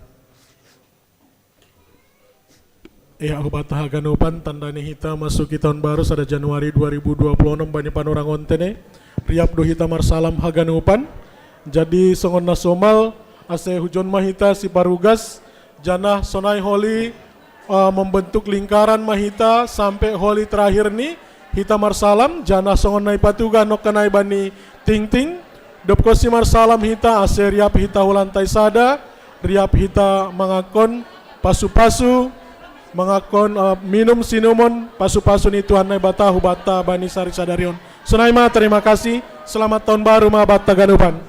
Ia, hubanta haganupan, tanda ni hita masuki taon baru sada Januari dua ribu dua puluh enam bani panorang on tene. Riap do hita marsalam haganupan. Jadi songon na somal, ase hujon ma hita siparugas, janah sonai holi, eh, membentuk lingkaran ma hita sampe holi terakhir ni hita marsalam, janah songon na ipatugah nongkan ai bani tingting, dob konsi marsalam hita, ase riap hita hu lantai sada, riap hita mangankon pasu-pasu, mangankon, eh, minum sinumon pasu-pasu ni Tuhan Naibata hubanta bani sari sadari on. Sonai ma, terima kasih, selamat tahun baru ma banta ganupan.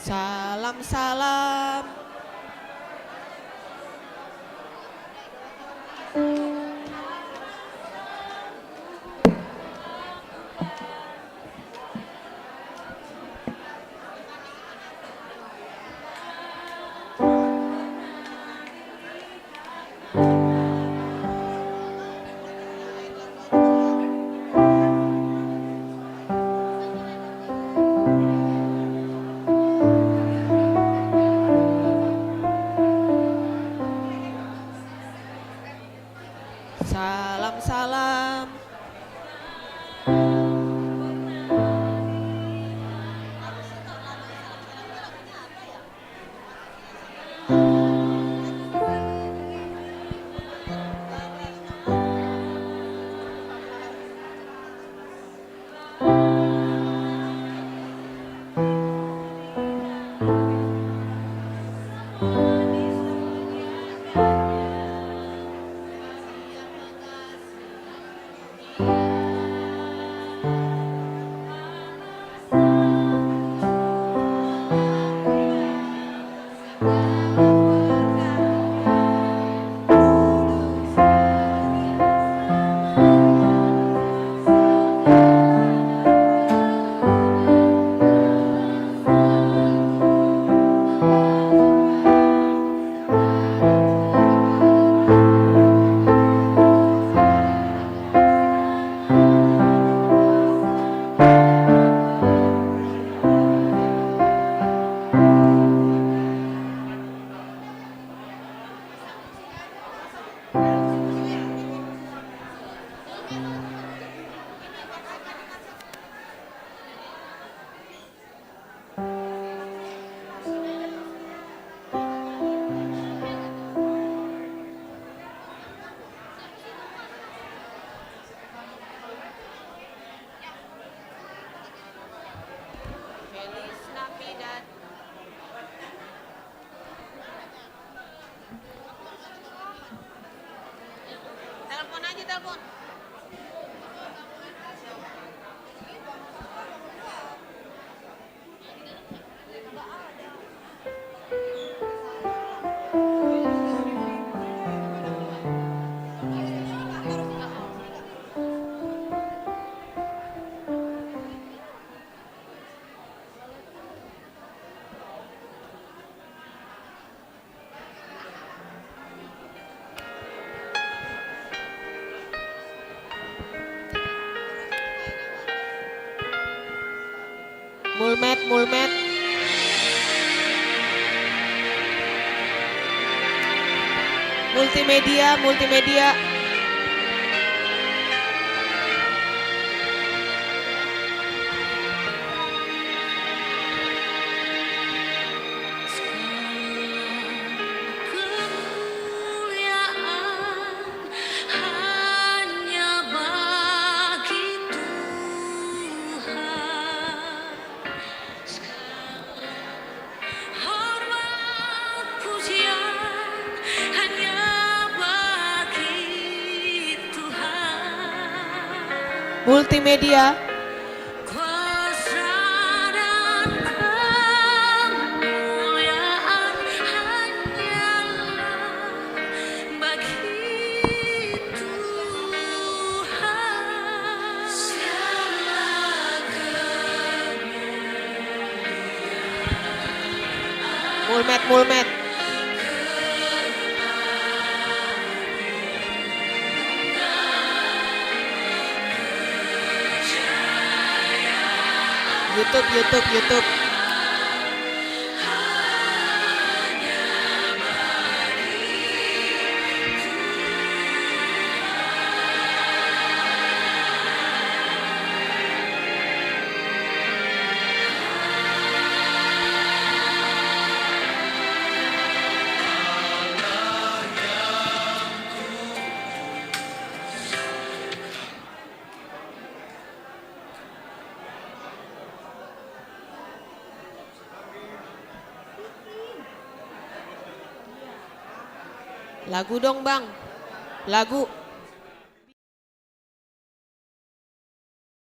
Salam, salam. Mulmet, mulmet. Multimedia, multimedia. Kemuliaan hanya bagi Tuhan. Hormat pujian hanya bagi Tuhan. Multimedia. Kuasa dan kemuliaan hanyalah bagi Tuhan. Segala kemuliaan. Mulmet, mulmet. YouTube, YouTube, YouTube. Lagu dong, Bang. Lagu.